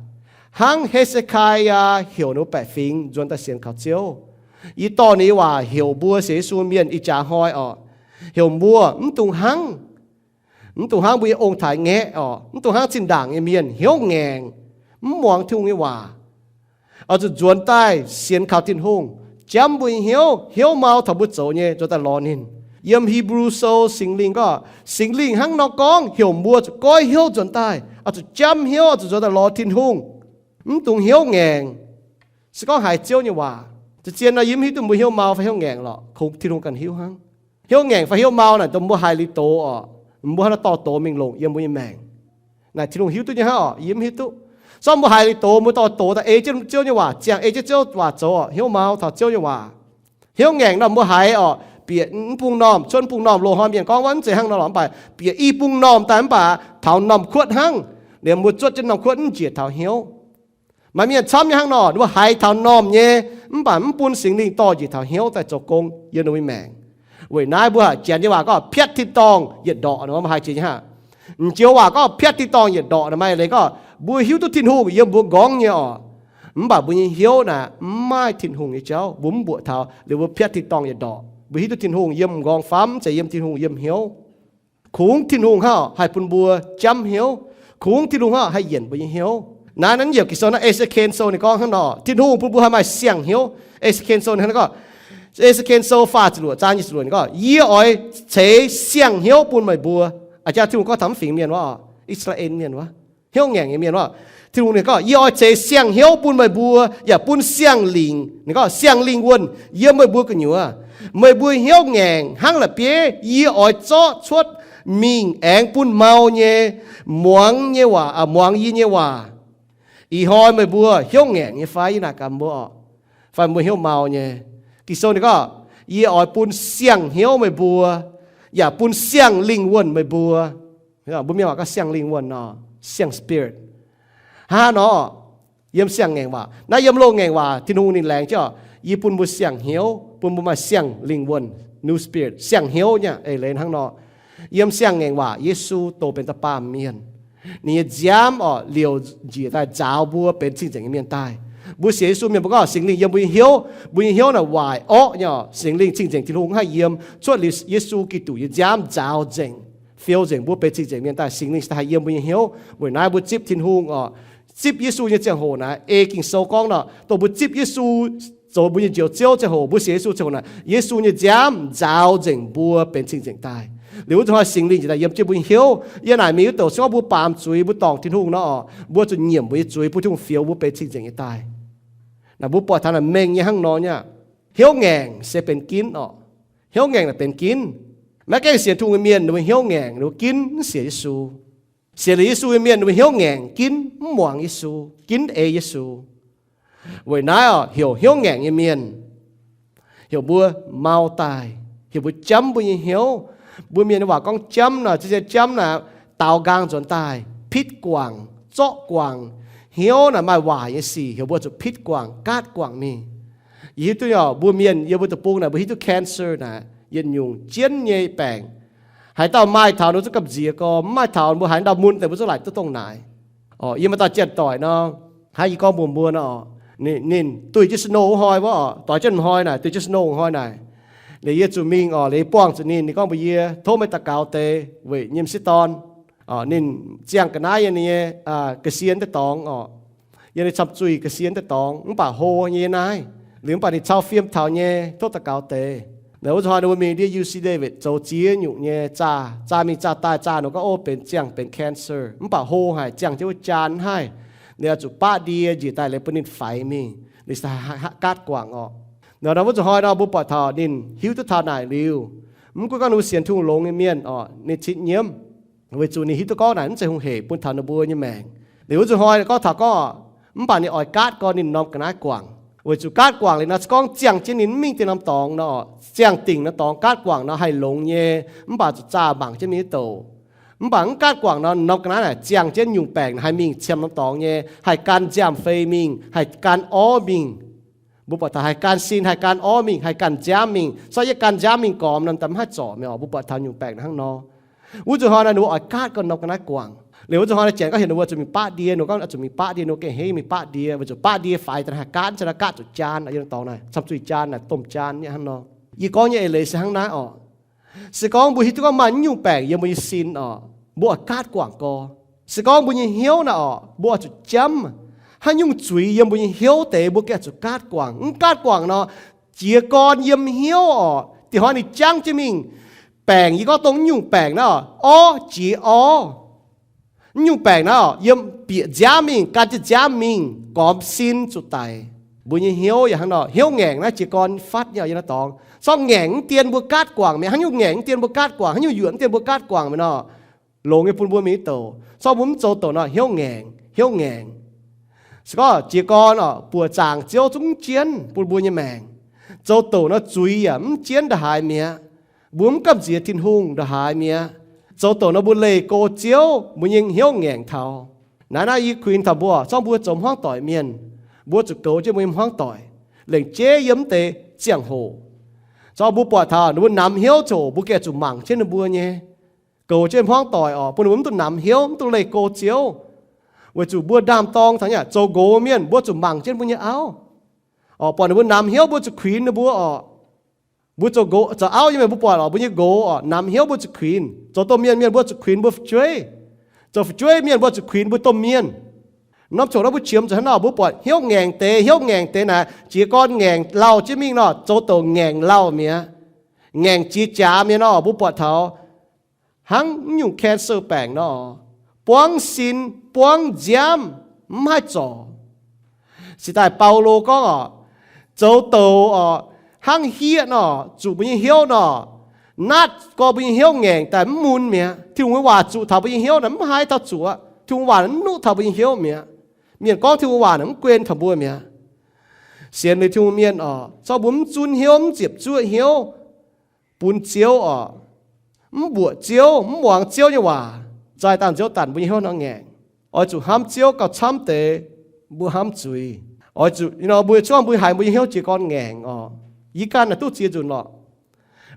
hnangv He^se^kaa^yaa heuc ninh mbuo baeqc fingx nzuonx daaih sienx kaux Ziouv. Yie dorh ninh nyei waac heuc mbuo sienx Yesu mienh ih jaax hnoi oc, heuc mbuo mv dungx hnangv, mv dungx hnangv mbuo nyei ong-taaix ngaeqv oc, mv dungx hnangv zinh ndaangc nyei mienh hnyouv ngaengc, mv muangx Tin-Hungh nyei waac. Oix zuqc nzuonx daaih sienx kaux Tin-Hungh, jamv mbuo nyei hnyouv, hnyouv mau taux mbuo zoux nyei, nzuonx daaih lorz ninh. Yiem Hipv^lu Sou, Singx Lingh gorngv, Singx Lingh hnangv nor gorngv heuc mbuo zuqc goiv hnyouv nzuonx daaih, oix zuqc jamv hnyouv, oix zuqc nzuonx daaih lorz Tin-Hungh, mv dungx hnyouv ngaengc. Se gorngv haiz Ziouv nyei waac, zien-zien nor yie mv hiuv duqv mbuo hnyouv mau fai hnyouv ngaengc lorqc. Kungx Tin-Hungh ganh hiuv hnangv. Hnyouv ngaengc fai hnyouv mau naaic dongh mbuo haiz liuz doz oc, mbuo hnangv nor dorh doz mingh longc yiem mbuo nyei maengc. Naaic Tin-Hungh hiuv duqv nyei hnangv oc, yie mv hiuv duqv. Zorqv mbuo haiz liuz doz, mbuo dorh doz daaih ei jienv Ziouv nyei waac, ziangh ei jienv Ziouv waac zoux oc, hnyouv mau taux Ziouv nyei waac. Hnyouv ngaengc nor mbuo haiz oc, bieqc mv bung normh, cuotv mv bung normh. Loz-hnoi mienh gorngv wuov mv zeiz hnangv nor lorqc, mv baac i bung normh daaih mv baac taux normh kuotv hnangv. Liemh mbuo zuotv jienv normh kuotv mv njiec taux hnyouv. Maaih mienh camv nyei hnangv nor, ninh mbuo haiz taux normh nyei, mv baac mv bun Singx Lingh dorh njiec taux hnyouv daaih zoux gong yiem ninh mbuo nyei maengc. Weic naaiv mbuo janx nyei waac gorngv piatv tin-dorngh yietc ndorqc nor, mbuo haiz jiex nyei hnangv. M'njoux waac gorngv piatv tin-dorngh yietc ndorqc nor, maaih leiz gorngv mbuo hiuv duqv Tin-Hungh yiem mbuo nqorngv nyei oc, mv baac mbuo nyei hnyouv naaic mv maaih Tin-Hungh nyei jauv, mbuo mv mbuoqc taux liuz mbuo piatv tin-dorngh yietc ndorqc. Mbuo hiuv duqv Tin-Hungh yiem nqorngv famv, mv zeiz yiem Tin-Hungh yiem hnyouv. Kungx Tin-Hungh hnangv haih bun mbuo jamv hnyouv. Kungx Tin-Hungh hnangv haih yienc mbuo nyei hnyouv. Naaiv, naaiv yiem Ging-Sou naaiv, E^se^ken Sou ninh gorngv hnangv nor, Tin-Hungh bun mbuo haih maaih siang-hnyouv. E^se^ken Sou ninh hnangv nor gorngv, E^se^ken Sou faah ziepc luoqc zaang nyic ziepc luoqc ninh gorngv, Yie oix ceix siang-hnyouv bun meih mbuo. Aa, jaax Tin-Hungh gorngv taux mv fingx mienh wuov, I^saa^laa^en mienh wuov, hnyouv ngaengc nyei mienh wuov. Tin-Hungh ninh gorngv, Yie oix ceix siang-hnyouv bun meih mbuo yaac bun siang-lingc, ninh gorngv siang-lingc wuonh yiem meih mbuo gu'nyuoz. Meih mbuo hnyouv ngaengc hnangv la'bieiv, yie oix zorqv cuotv mingh aengx bun mau nyei muangx nyei waac, muangx yie nyei waac. Ih hnoi meih mbuo hnyouv ngaengc nyei fai? Yie naaic gaax mbuo oc, fai mbuo hnyouv mau nyei. Ging-Sou ninh gorngv, Yie oix bun siang-hnyouv meih mbuo, yaac bun siang-lingh wuonh meih mbuo. Mbuo mienh waac gorngv siang-lingh wuonh nor, siang-spirit. Hnangv nor, yiem siang-ngaengc waac naaiv, yiem loz-ngaengc waac Tin-Hungh ninh laengz jienv, Yie bun mbuo siang-hnyouv, bun mbuo maaih siang-lingh wuonh, new spirit, siang-hnyouv nyei eix leiz hnangv nor. Yiem siang-ngaengc waac Yesu douh benx da'baamh mienh. Ninh nyei nziaamv orqc, liouc njiec daaih nzaaux mbuo benx cing-nzengc nyei mienh daaih. Mbuo sienx Yesu mienh mbuo gorngv Singx Lingh yiem mbuo nyei hnyouv, mbuo nyei hnyouv naaic waaic orqv nyei orqc, Singx Lingh cing-nzengc Tin-Hungh haih yiem, cuotv liuz Yesu Giduc nyei nziaamv nzaaux nzengc, fiou nzengc mbuo benx cing-nzengc mienh daaih. Singx Lingh se haih yiem mbuo nyei hnyouv. Weic naaiv mbuo zipv Tin-Hungh orqc, zipv Yesu nyei ziangh hoc naaic, ei Ging-Sou gorngv nor, dongh mbuo zipv Yesu zoux mbuo nyei Njoux Ziouv ziangh hoc, mbuo sienx Yesu ziangh hoc naaic, Yesu nyei nziaamv nzaaux nzengc mbuo benx cing-nzengc daaih. Liuz wuov zanc hnoi Singx Lingh njiec daaih yiem jienv mbuo nyei hnyouv. Yiem naaic mingh wuov douc se gorngv mbuo baamz zuiz, mbuo dorngc Tin-Hungh nor orqc, mbuo zuqc nyiemc mbuo nyei zuiz bun Tin-Hungh fioux mbuo benx cing-nzengc nyei daaih. Naaic mbuo buatc taux naaic mengh nyei hnangv nor nyei aqv. Hnyouv ngaengc se benx ginv orqc. Hnyouv ngaengc naaic benx ginv. Maiv gaengh sienx Tin-Hungh nyei mienh ninh mbuo hnyouv ngaengc, ninh mbuo ginv mv sienx Yesu. Sienx liuz Yesu nyei mienh ninh mbuo hnyouv ngaengc, ginv mv muangx Yesu, ginv eix Yesu. Weic naaiv orqc, heuc hnyouv ngaengc nyei mienh, heuc mbuo mau daaih, heuc mbuo jamv mbuo nyei hnyouv. Mbuo mienh nyei waac gorngv jamv naaic, zien-zien jamv naaic, daaux nqaang nzuonx daaih, pitv guangc, zorqv guangc. Hnyouv naaic maaih waaic nyei sic, heuc mbuo zuqc pitv guangc, gaatv guangc mingh. Yie hiuv duqv orqc, mbuo mienh yiem mbuo deic-bung naaic, mbuo hiuv duqv cancer naaic yietc nyungc jienv nyei baengc. Haaix dauh maaih taux ninh zungv gamh nziex gorx, mv maaih taux mbuo haaix ndau mun deix mbuo zungv laaic duqv dongh naaic. Orqc, yie maaih dauh janx-doic nor, hnangv yie gorngv mbuox mbuo nor, ninh duih jienv snow wuov hnoi wuov orqc, doix jienv hnoi naaic, duih jienv snow hnoi naaic. Liuz yie zuqc mingh orqc, liuz yie buangh zuqc ninh, ninh gorngv mbuox yie, Tov meih daux gaux deix weic nyei m'sieqv dorn. Ninh ziangh ga'naaiv yiem ninh nyei ga'sie deix dorngx orqc, yiem ninh camv-zuih ga'sie deix dorngx, mv baac hlo nyei naaiv. Liuz mv baac ninh cau fiem taux nyei, tov daux gaux deix. Naaiv wuov zanc hnoi ninh mbuo mingh ndiev U C Davis zoux ziex nyungc nyei zaah, zaah mingh zaah daaih, zaah nor gorngv, Ov, benx ziangh benx cancer, mv baac hlo haic, ziangh jienv wuov jaan mv haih. Ninh oix zuqc baqv ndie njiec daaih leiz bun ninh faix mingh, ninh se gaatv guangc orqc. Naaiv wuov zanc hnoi nor mbuo buatc taux ninh hiuv duqv taux naaic liuz, mv gunv gorngv ninh mbuo sienx Tin-Hungh longx nyei mienh orqc, ninh cingx nyiemv, weic zuqc ninh hiuv duqv gorngv naaic mv zeiz hungh hec bun taux ninh mbuo nyei maengc. Liuz wuov zanc hnoi gorngv taux gorngv, mv baac ninh oix gaatv gorn ninh norm ga'naaiv guangc, weic zuqc gaatv guangc liuz nor se gorngv ziangh jienv ninh mv mingh deix norm dorngx nor, ziangh dingc norm dorngx gaatv guangc nor haih longx nyei, mv baac zuqc zaah mangc jienv mingh duqv douc. Mv baac mv gaatv guangc nor, norm ga'naaiv naaic ziangh jienv nyungc baengc naaic haih mingh ciemx norm dorngx nyei, haih gan nziaamv-fei mingh, haih gan orv mingh. Mbuo buatc taux haih gan sin, haih gan orv mingh, haih gan nziaamv mingh. Sortv yie gan nziaamv mingh gormx nor, mv haih zorc mi'aqv. Mbuo buatc taux nyungc baengc hnangv nor. Wuov zanc hnoi naaic ninh mbuo oix gaatv gorn norm ga'naaiv guangc. Liuz wuov zanc hnoi naaic janx gorngv heuc ninh mbuo zuqc mingh baqv ndie, ninh gorngv zuqc mingh baqv ndie, ninh mbuo gengh henv mingh baqv ndie, weic zuqc baqv ndie faix daaih haih gaatv, mv zeiz naaiv gaatv zuqc jaan, yie dorngx naaic camv-zuih jaan naaic domh jaan nyei hnangv nor. Yie gorngv nyei eix leiz se hnangv naaiv orqc. Se gorngv mbuo hiuv duqv gorngv maaih nyungc baengc yiem mbuo nyei sin orqc, mbuo oix gaatv guangc gorx. Se gorngv mbuo nyei hnyouv naaiv orqc, mbuo oix zuqc jamv. Haaix nyungc zuiz yiem mbuo nyei hnyouv deix mbuo gengh zuqc gaatv guangc. Mv gaatv guangc nor, jiez gorn yiem hnyouv orqc, da'nyeic hnoi ninh jangv jienv mingh, baengc yie gorngv dongh nyungc baengc naaiv orqc, orv jiex orv. Nyungc baengc naaiv orqc, yiem bieqc nziaamv mingh, gan jienv nziaamv mingh, gormx sin zuqc daic. Mbuo nyei hnyouv yaac hnangv nor, hnyouv ngaengc naaiv jiez gorn fatv nyei yiem naaiv dorngx. Sortv ngaengc mv dien mbuo gaatv guangc mi'aqv. Haaix nyungc ngaengc mv dien mbuo gaatv guangc, haaix nyungc yuoqc mv dien mbuo gaatv guangc mi'aqv nor, longx nyei bun mbuo mingh duqv douc. Sortv mbuo mv zoux douc nor, hnyouv ngaengc, hnyouv ngaengc. Se gorngv jiez gorn orqc, buoqc zaangc Ziouv zungv mv jienv bun mbuo nyei maengc. Zoux douc nor zuiz yaac mv jienv ndongc haaix mi'aqv. Mbuo mv gamh nziex Tin-Hungh ndongc haaix mi'aqv. Zoux douc nor mbuo leih go Ziouv, mbuo nyei hnyouv ngaengc taux. Naaiv naaiv yie kuinx taux mbuo, zorngv mbuo zoux hmuangv doic mienh, mbuo zuqc goux jienv mbuo nyei hmuangv doic, lengc jeiv yiem mv deix ziangh hoc. Zorngv mbuo buatc taux ninh mbuo namx hnyouv ziangh hoc, mbuo gengh zuqc mangc jienv ninh mbuo nyei, goux jienv hmuangv doic orqc, bun ninh mbuo mv duqv namx hnyouv, mv duqv leih go Ziouv. Weic zuqc mbuo ndaam-dorng taux nyei zoux nqox mienh, mbuo zuqc mangc jienv mbuo nyei auv orqc, buatc ninh mbuo namx hnyouv, mbuo zuqc kuinx ninh mbuo orqc. Mbuo zoux nqox zoux auv nyei mienh mbuo buatc orqc, mbuo nyei nqox orqc, namx hnyouv mbuo zuqc kuinx. Zoux domh mienh mienh mbuo zuqc kuinx mbuo fu'jueiv. Zoux fu'jueiv mienh mbuo zuqc kuinx mbuo domh mienh. Norm ziangh hoc naaiv mbuo qiemx zuqc hnangv nor, mbuo buatc hnyouv ngaengc deix, hnyouv ngaengc deix naaic jiez gorn ngaengc lauh jienv mingh nor, zoux douc ngaengc lauh mi'aqv. Ngaengc jiex jaax mi'aqv nor, mbuo buatc taux hnangv nyungc cancer baengc nor, buangv sin, buangv nziaamv, mv haih zorc. Se daaih Baulo gorngv orqc, zoux douc orqc, hnangv hieqv nor, zuqc mbuo nyei hnyouv nor, natv gorn mbuo nyei hnyouv ngaengc daaih mv mun mi'aqv. Tin-Hungh nyei waac zuqc taux mbuo nyei hnyouv naaic mv haih taux zuqc. Tin-Hungh waac naaic mv nuqv taux mbuo nyei hnyouv mi'aqv. Mienh gorngv Tin-Hungh waac naaic mv guen taux mbuo mi'aqv. Sienx liuz Tin-Hungh mienh oc, zorqv mbuo mv zunv hnyouv, mv ziepc zuoqv hnyouv bun Ziouv oc, mv mbuoqc Ziouv, mv muangx Ziouv nyei waac, zaih dangh nziouv zanc mbuo nyei hnyouv nor ngaengc. Oix zuqc hnamv Ziouv gauh camv deix mbuo hnamv zuiz. Oix zuqc nor mbuo cuotv mbuo haiz mbuo nyei hnyouv jiez gorn ngaengc oc. Yie ganh naaic duqv ziex nzunc lorqc.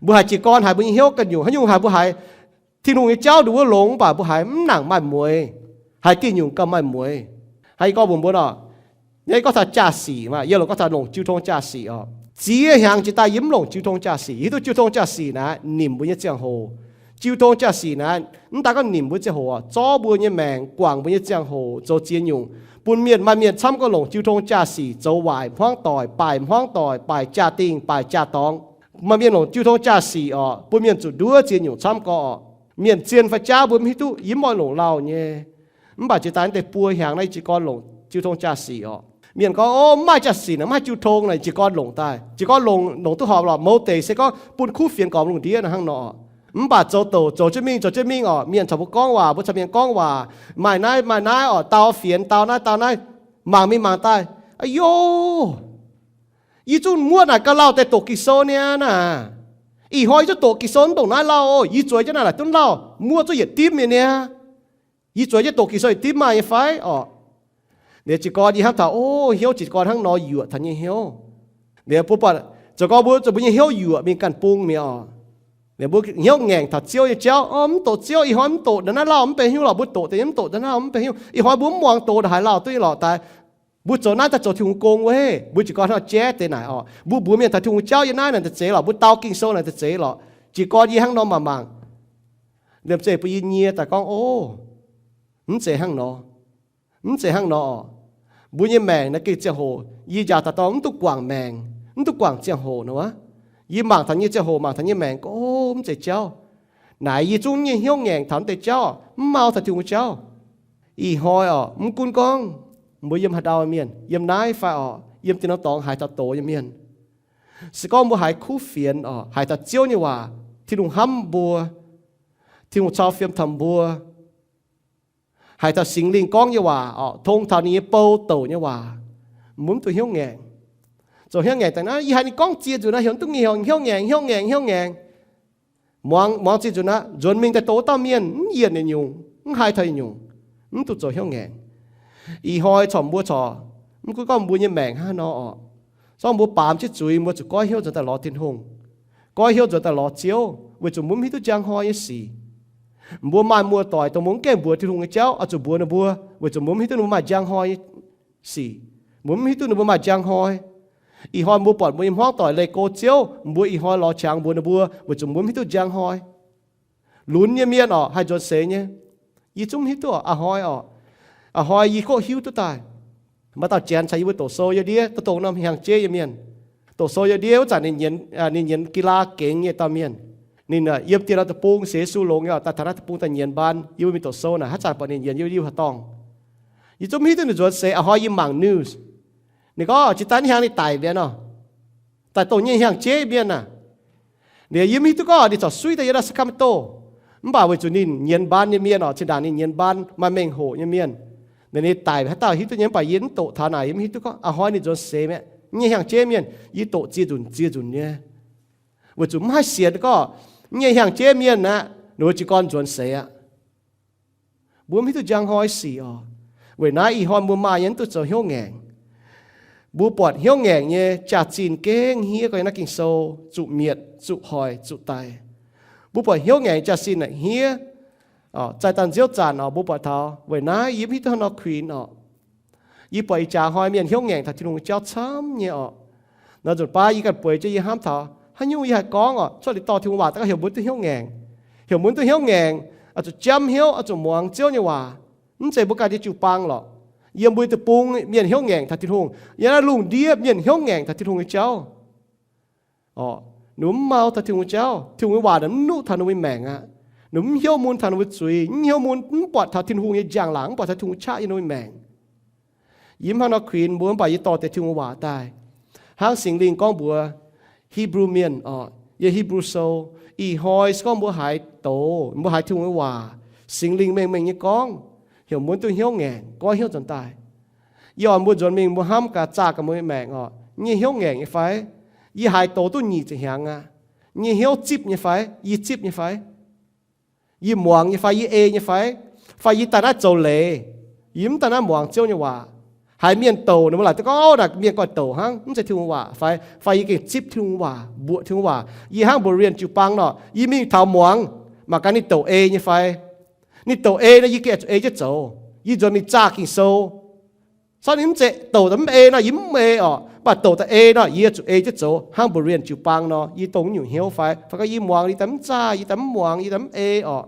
Mbuo haiz jiez gorn haiz mbuo nyei hnyouv ganh nyungc haaix nyungc haiz mbuo haiz Tin-Hungh nyei jauv nduqc wuov longx, mv baac mbuo haiz mv nangc maaih mueiz, haiz diuh nyungc gauh maaih mueiz. Haiz gorngv mbuox mbuo nor, yie gorngv taux jaa-sic maah, yie loc gorngv taux longc jiu tong jaa-sic oc. Ziex hnyangx jiex daaih yie mv longc jiu tong jaa-sic. Hiuv duqv jiu tong jaa-sic naaiv nimc mbuo nyei ziangh hoc. Jiu tong jaa-sic naaiv mv daaih gorngv nimc mbuo ziangh hoc oc, zorqv mbuo nyei maengc, guangc mbuo nyei ziangh hoc zoux ziex nyungc, bun mienh, maaih mienh camv gorngv longc jiu tong jaa-sic zoux waaic hmuangv doic, baaic hmuangv doic, baaic jaa-dingh, baaic jaa-dorngx. Maaih mienh longc jiu tong jaa-sic oc, bun mienh zuqc nduov ziex nyungc camv gorx oc. Mienh zien fai jaav mbuo mv hiuv duqv, yie mv oix longc lauh nyei. Mv baac jiex daaih naaiv deix buo hnyangx naaiv yie jiez gorn longc jiu tong jaa-sic oc. Mienh gorngv, O, mv maaih jaa-sic naaic, mv maaih jiu tong naaic, jiez gorn longc daaih. Jiez gorn longc, longc duqv horpc lorqc. Mouz deix se gorngv bun kuv fienx gormx lungh ndiev naaic hnangv nor. Mv baac zoux douc zoux jienv mingh, zoux jienv mingh oc, mienh caux mbuo gorngv waac, mbuo caux mienh gorngv waac, maaih naaiv maaih naaiv oc, dau fienx dau naaiv dau naaiv, mangc mingh mangc daaih, A'yo, yie zungv muoqv naaic gauh lauh deix doqc Ging-Sou niaa naaic. Ih hnoi yie zungv doqc Ging-Sou mv ndongc naaiv lauh oc. Yie zueiz jienv naaic laaic duqv lauh, muoqv zuqv yietc dimv nyei niaa. Yie zueiz jienv doqc Ging-Sou yietc dimv maaih nyei fai oc. Liuz jiez gorn yie hnamv taux, O, hnyouv jiez gorn hnangv nor yuoqc taux nyei hnyouv. Liuz mbuo buatc zoux gorngv mbuo, zoux mbuo nyei hnyouv yuoqc mingh ganh bung mi'aqv oc. Liuz mbuo hnyouv ngaengc taux Ziouv nyei jauv, O, mv doqc Ziouv, ih hnoi mv doqc naaiv lauh, mv benx haaix nyungc lorqc, mbuo doqc deix nyei mv doqc daaih naaiv, mv benx haaix nyungc, ih hnoi mbuo mv muangx doz naaic haaix lauh duqv nyei lorqc daaih. Mbuo zoux naaiv daaih zoux Tin-Hungh gong wuov, mbuo jiez gorn hnangv jaiv deix naaic oc. Mbuo mbuox mienh taux Tin-Hungh jauv yiem naaiv naaic deix zeiz lorqc, mbuo dau Ging-Sou naaic deix zeiz lorqc. Jiez gorn yie hnangv nor mangc mangc, liemh zeih bun yie nyie daaih gorngv, O, mv zeiz hnangv nor. Mv zeiz hnangv nor oc. Mbuo nyei maengc naaiv gengh ziangh hoc yie njaaux daaih dorh mv duqv guangc maengc, mv duqv guangc ziangh hoc nor wuov. Yie mangc taux nyei ziangh hoc, mangc taux nyei maengc gorngv, O, mv zeiz jauv. Naaic yie zungv nyei hnyouv ngaengc taux naaiv deix jauv, mv mau taux Tin-Hungh jauv. Ih hnoi oc, mv gunv gorngv mbuo yiem haaix dauh mienh, yiem naaiv fai oc, yiem dieh norm dorngx haiz taux doz nyei mienh, se gorngv mbuo haiz kuv fienx oc, haiz taux Ziouv nyei waac, Tin-Hungh hnamv mbuo, Tin-Hungh cau fiem taux mbuo, haiz taux Singx Lingh gorngv nyei waac oc, tong taux ninh nyei bou douc nyei waac, mbuo mv duqv hnyouv ngaengc. Zoux hnyouv ngaengc daaih naaiv, yie haiz ninh gorngv ziex nzunc naaiv, heuc duqv nyei hnyouv ngaengc, hnyouv ngaengc, hnyouv ngaengc. Muangx, muangx ziex nzunc aqv, nzuonx mingh daaih doz dauh mienh, mv yienc ninh nyungc, mv haih taux ninh nyungc, mv duqv zoux hnyouv ngaengc. Ih hnoi corc mbuo corc, mv gunv gorngv mbuo nyei maengc hnangv haaix nor oc, zorngv mbuo baamz jienv zuiz, mbuo zuqc goiv hnyouv nzuonx daaih lorz Tin-Hungh, goiv hnyouv nzuonx daaih lorz Ziouv, weic zuqc mbuo mv hiuv duqv njang hnoi nyei sic. Mbuo maaih muoz-doic dongh mbuo mv gaengh mbuox Tin-Hungh nyei jauv, oix zuqc mbuox ninh mbuo, weic zuqc mbuo mv hiuv duqv ninh mbuo maaih njang hnoi nyei sic. Mbuo mv hiuv duqv ninh mbuo maaih njang hnoi. Ih hnoi mbuo buatc mbuo nyei hmuangv doic leih go Ziouv, mbuo ih hnoi lorz qangx mbuox ninh mbuo, weic zuqc mbuo mv hiuv duqv njang hnoi. Lunx nyei mienh oc, haih nzuonx seix nyei. Yie zungv mv hiuv duqv oc, a'hnoi oc, a'hnoi yie goqv hiuv duqv daaih. Maaih dauh janx caux yie mbuo doqc sou yiem ndiev, dongh norm hnyangx-jeiv nyei mienh. Doqc sou yiem ndiev wuov zanc ninh nyienz, ninh nyienz gila gengx nyei dauh mienh. Ninh yiem dieh norm deic-bung sienx Yesu longx nyei oc, daaih taux naaiv deic-bung daaih nyienz mbaan, yie mbuo mingh doqc sou naaic, haaix zanc buatc ninh nyienz yiem wuov diuh haaix dorngh. Yie zungv mv hiuv duqv ninh nzuonx seix, a'hnoi yie mangc news. Ninh gorngv jiex daaih naaiv hnyangx ninh daic mbienv nor, daaih dongh nyei hnyangx-jeiv mienh aac. Liuz yie mv hiuv duqv gorngv ninh corc suiv daaih yiem naaiv Sacramento. Mv baac weic zuqc ninh nyienz mbaan nyei mienh oc, zinh ndaangc ninh nyienz mbaan maaih mengh hoqc nyei mienh. Ninh daic haaix dauh hiuv duqv nyei, mv baac yie mv doqc taux naaic, yie mv hiuv duqv gorngv a'hnoi ninh nzuonx seix mi'aqv. Nyei hnyangx-jeiv mienh yie doqc ziex nzunc ziex nzunc nyei. Weic zuqc mv haih sienx gorngv nyei hnyangx-jeiv mienh aqv, ninh mbuo jiez gorn nzuonx seix aqv. Mbuo mv hiuv duqv njang hnoi sic oc. Weic naaiv ih hnoi mbuo maaih nyei mv duqv zoux hnyouv ngaengc. Mbuo buatc hnyouv ngaengc nyei jaax-zinh gengh hniev gorx yiem naaiv Ging-Sou, zuqc mietc, zuqc hoic, zuqc daic. Mbuo buatc hnyouv ngaengc jaax-zinh naaic hniev. Zaih daaih nziouv zanc oc, mbuo buatc taux weic naaiv yie mv hiuv duqv hnangv nor kuinx oc. Yie buatc ih jaax hnoi mienh hnyouv ngaengc taux Tin-Hungh nyei jauv camv nyei oc. Nor nzunc baav yie ganh bueix jienv yie hnamv taux haaix nyungc yie haih gorngv oc, cuotv liuz dorh Tin-Hungh waac daaih gorngv heuc mbuo duqv hnyouv ngaengc. Heuc mbuo duqv hnyouv ngaengc, oix zuqc jamv hnyouv, oix zuqc muangx Ziouv nyei waac. Mv zeiz mbuo ganh nyei jiu-baang lorqc. Yiem mbuo deic-bung mienh hnyouv ngaengc taux Tin-Hungh. Yiem naaiv lungh ndiev mienh hnyouv ngaengc taux Tin-Hungh nyei jauv. Ninh mbuo mv mau taux Tin-Hungh jauv. Tin-Hungh nyei waac naaic mv nuqv taux ninh mbuo nyei maengc aqv. Ninh mbuo mv hnyouv mun taux ninh mbuo zuiz, mv hnyouv mun, mv buatc taux Tin-Hungh nyei njang-laangc, mv buatc taux Tin-Hungh qaqv yiem ninh mbuo nyei maengc. Yie mv hnangv nor kuinx mbuo, mv baac yie dorh deix Tin-Hungh waac daaih. Hnangv Singx Lingh gorngv mbuox Hipv^lu Mienh oc, yiem Hipv^lu Sou, ih hnoi se gorngv mbuo haiz doz, mbuo haiz Tin-Hungh nyei waac, Singx Lingh mengh mengh nyei gorngv, heuc mbuo duqv hnyouv ngaengc, goiv hnyouv nzuonx daaih. Ih oc, mbuo nzuonx mingh mbuo hnamv gaax zaah gaax mbuo nyei maengc oc. Yie nyei hnyouv ngaengc nyei fai? Yie haiz doz duqv nyic ziepc hnyangx aqv. Yie nyei hnyouv zipv nyei fai? Yie zipv nyei fai? Yie muangx nyei fai? Yie ei nyei fai? Fai yie daaih naaiv zoux leiz, yie mv daaih naaiv muangx Ziouv nyei waac? Haiz mienh douc ninh mbuo laaic duqv gorngv, Ov, naaic mienh goiv douc hnangv, mv zeiz Tin-Hungh waac. Fai, fai yie gengh zipv Tin-Hungh waac, mbuoqc Tin-Hungh waac. Yie hnangv mbuox Rian jiu-baang nor, yie mingh taux muangx, mangc gaax ninh douc ei nyei fai. Ninh douc ei nor, yie gengh zuqc ei jienv zoux. Yie nzuonx mingh zaah Ging-Sou. Corc ninh mv zeiz douc daaih mv ei nor, yie mv ei orqc. Mv baac douc daaih ei nor, yie zuqc ei jienv zoux hnangv mbuox Rian jiu-baang nor. Yie dongh nyungc hnyouv fai? Fai gorngv yie muangx, yie daaih mv zaah, yie daaih mv muangx, yie daaih mv ei orqc.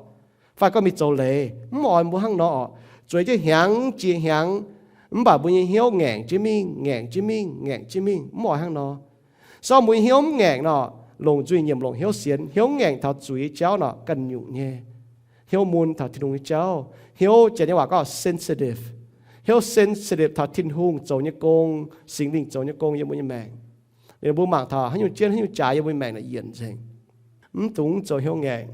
Fai gorngv mingh zoux leiz, mv oix mbuo hnangv nor orqc. Zueiz jienv hnyangx jiex hnyangx, mv baac mbuo nyei hnyouv ngaengc jienv mingh, ngaengc jienv mingh, ngaengc jienv mingh, mv oix hnangv nor. Sorng mbuo nyei hnyouv mv ngaengc nor, longc nzuih nyiemc longc hnyouv sienx. Hnyouv ngaengc taux zuiz nyei jauv nor, ganh nyungc nyei. Hnyouv mun taux Tin-Hungh nyei jauv. Hnyouv, Janx nyei waac gorngv sensitive. Hnyouv sensitive taux Tin-Hungh zoux nyei gong, Singx Lingh zoux nyei gong yiem mbuo nyei maengc. Liuz mbuo mangc taux haaix nyungc jienv haaix nyungc jaax yiem mbuo nyei maengc naaic yienc nzengc. Mv dungx zoux hnyouv ngaengc.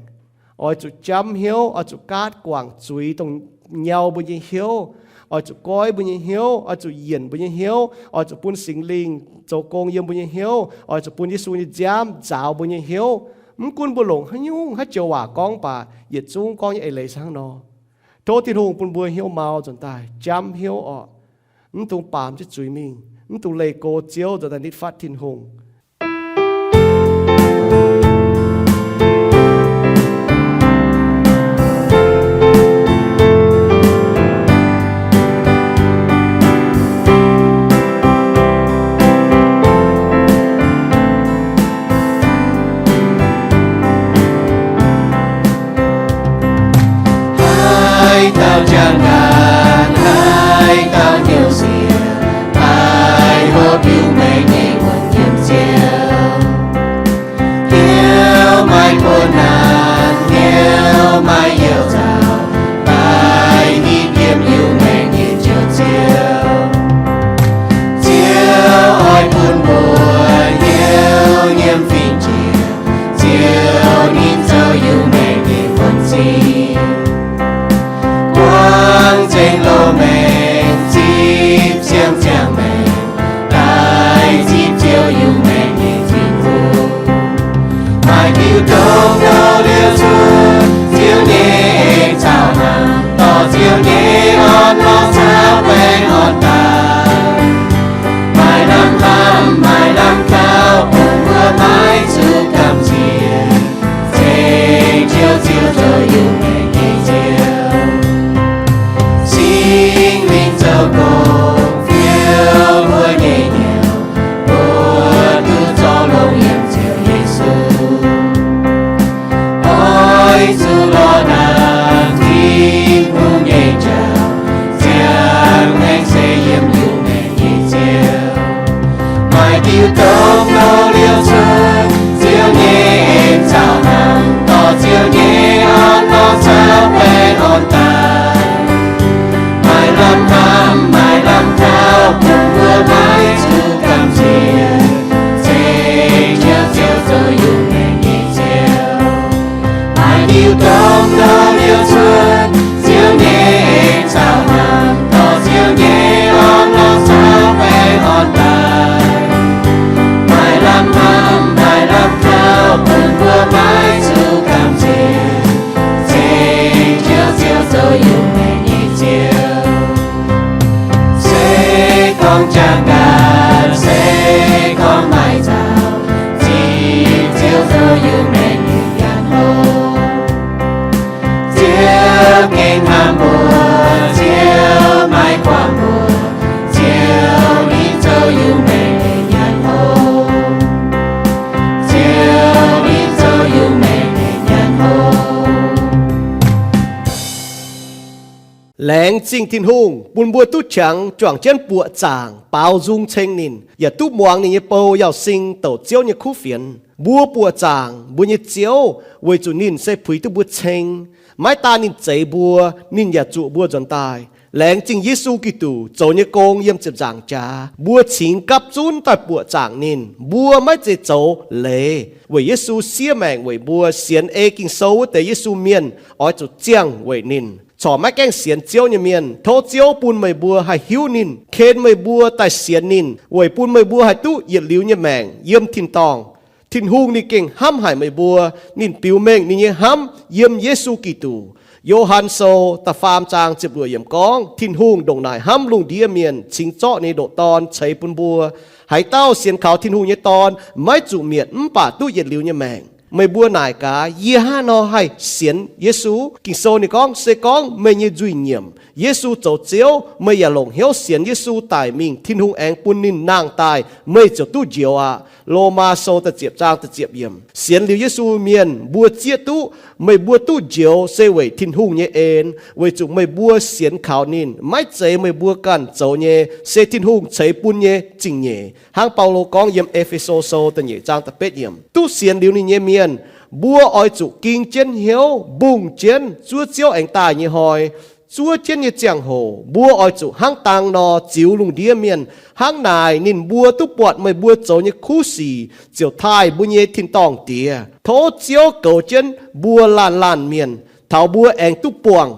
Oix zuqc jamv hnyouv, oix zuqc gaatv guangc zuiz dongh nyau mbuo nyei hnyouv. Oix zuqc goiv mbuo nyei hnyouv, oix zuqc yienc mbuo nyei hnyouv, oix zuqc bun Singx Lingh zoux gong yiem mbuo nyei hnyouv, oix zuqc bun Yesu nyei nziaamv nzaaux mbuo nyei hnyouv. Mv gunv mbuo longc haaix nyungc haaix joux waac gorngv baac yietc zungv gorngv nyei eix leiz se hnangv nor. Tov Tin-Hungh bun mbuo hnyouv mau nzuonx daaih, jamv hnyouv orqc. Mv dungx baamz jienv zuiz mingh, mv dungx leih go Ziouv nzuonx daaih nitv fatv Tin-Hungh. Haaix dauh jangx ndaangc, haaix dauh hnyouv siec, haaix hopv Iu-Mienh nyei wuonh yiem Ziouv. Hnyouv maaih kuv naanc, hnyouv maaih youh nzauh, daaih hitv yiem Iu-Mienh nyei Njoux Ziouv. Ziouv oix bun mbuo hnyouv nyiemv fingx-jiex, Ziouv ninh zoux Iu-Mienh nyei buonv-sin. Buangv nzengc loz-maengc, zipv siang ziangh maengc, daaih zipv Ziouv Iu-Mienh nyei Tin-Hungh. Maaih diuh domh nouh liouh cuotv Ziouv nyei en zaux hnamv, dorh Ziouv nyei orn-lorqc caux baengh orn daaih. Maaih lamh hnamv, maaih lamh kaux, bun mbuo maiv zuqc gamh nziex, ceng Ziouv, Ziouv zoux Iu-Mienh nyei Ziouv. Singx Lingh zoux gong fiou mbuo nyei hnyouv, mbuo duqv zorc longx yiem Ziouv Yesu. Oix zuqc lorz naanc Tin-Hungh nyei jauv, ziangh maengc se yiem Iu-Mienh nyei Ziouv. Maaih diuh domh nouh liouh cuotv Ziouv nyei en zaux hnamv, dorh Ziouv nyei orn-lorqc caux baengh orn daaih. Maaih lamh hnamv, maaih lamh kaux, bun mbuo maiv zuqc gamh nziex, ceng Ziouv, Ziouv zoux Iu-Mienh nyei Ziouv. Maaih diuh domh nouh liouh cuotv Ziouv nyei en zaux hnamv, dorh Ziouv nyei orn-lorqc caux baengh orn daaih. Maaih lamh hnamv, maaih lamh kaux, bun mbuo maiv zuqc gamh nziex, ceng Ziouv, Ziouv zoux Iu-Mienh nyei Ziouv. Se gorngv jangx ndaangc, se gorngv maaih nzauh, zipv Ziouv zoux Iu-Mienh nyei nyanc hlo. Ziouv gengh hnamv mbuo, Ziouv maiv guangc mbuo, Ziouv ninh zoux Iu-Mienh nyei nyanc hlo. Ziouv ninh zoux Iu-Mienh nyei nyanc hlo. Laengz zingh Tin-Hungh bun mbuo duqv qangx juangc jienv buoqc zaangc baaux nzung ceng ninh, yaac duqv muangx ninh nyei bou Yauh Sing douc Ziouv nyei kuv fienx. Mbuo buoqc zaangc mbuo nyei Ziouv weic zuqc ninh se puix duqv mbuo ceng. Maiv daan ninh zeix mbuo, ninh yaac zuqc mbuo nzuonx daaih. Laengz zingh Yesu Giduc zoux nyei gong yiem ziepc nzaangc jaax, mbuo cingx gapv zunv daaih buoqc zaangc ninh. Mbuo maiv zeiz zoux leiz, weic Yesu siev maengc weic mbuo, sienx ei Ging-Sou wuov deix Yesu mienh oix zuqc ziangh weic ninh. corc maiv gaengh sienx Ziouv nyei mienh. Tov Ziouv bun meih mbuo haih hiuv ninh, ken meih mbuo daaih sienx ninh, weic bun meih mbuo haih duqv yietc liuz nyei maengc yiem tin-dorngh. Tin-Hungh ninh gengh hnamv haic meih mbuo. Ninh biux mengh ninh nyei hnamv yiem Yesu Giduc. Yo^han Sou da'faam zaang ziepc luoqc yiemc gorngv, Tin-Hungh ndongc naaic hnamv lungh ndiev mienh, cingx zorqv ninh nyei Dorn ceix bun mbuo. Haaix dauh sienx kaux Tin-Hungh nyei Dorn maiv zuqc mietc, mv baac duqv yietc liuz nyei maengc. Meih mbuo naaic gaax, yie hnangv haaix nor haih sienx Yesu? Ging-Sou ninh gorngv, se gorngv meih nyei nzuih nyiemc, Yesu zoux Ziouv, meih yaac longc hnyouv sienx Yesu daic mingh, Tin-Hungh aengx bun ninh nangh daaih, meih ziouc duqv njoux aqv. Lomaa Sou da'ziepc zaang da'ziepc yiemc. Sienx liuz Yesu mienh, mbuo zieqv duqv, meih mbuo duqv njoux se weic Tin-Hungh nyei en, weic zuqc meih mbuo sienx kaux ninh. Maiv zeiz meih mbuo ganh zoux nyei, se Tin-Hungh ceix bun nyei zingh nyeic. Hnangv Baulo gorngv yiem E^fe^so Sou da'nyeic zaang da'betv yiemc, duqv sienx liuz ninh nyei mienh, mbuo oix zuqc ging jienv hnyouv mbungh jienv zuov Ziouv aengx daaih nyei hnoi. Zuov jienv nyei ziangh hoc mbuo oix zuqc hnangv dang nor ziux lungh ndiev mienh. Hnangv naaic ninh mbuo duqv buatc meih mbuo zoux nyei kuv sic, ziouc taaih mbuo nyei tin-dorngh Diex. Tov Ziouv goux jienv mbuo laanh laanh mienh, taux mbuo aengx duqv buangh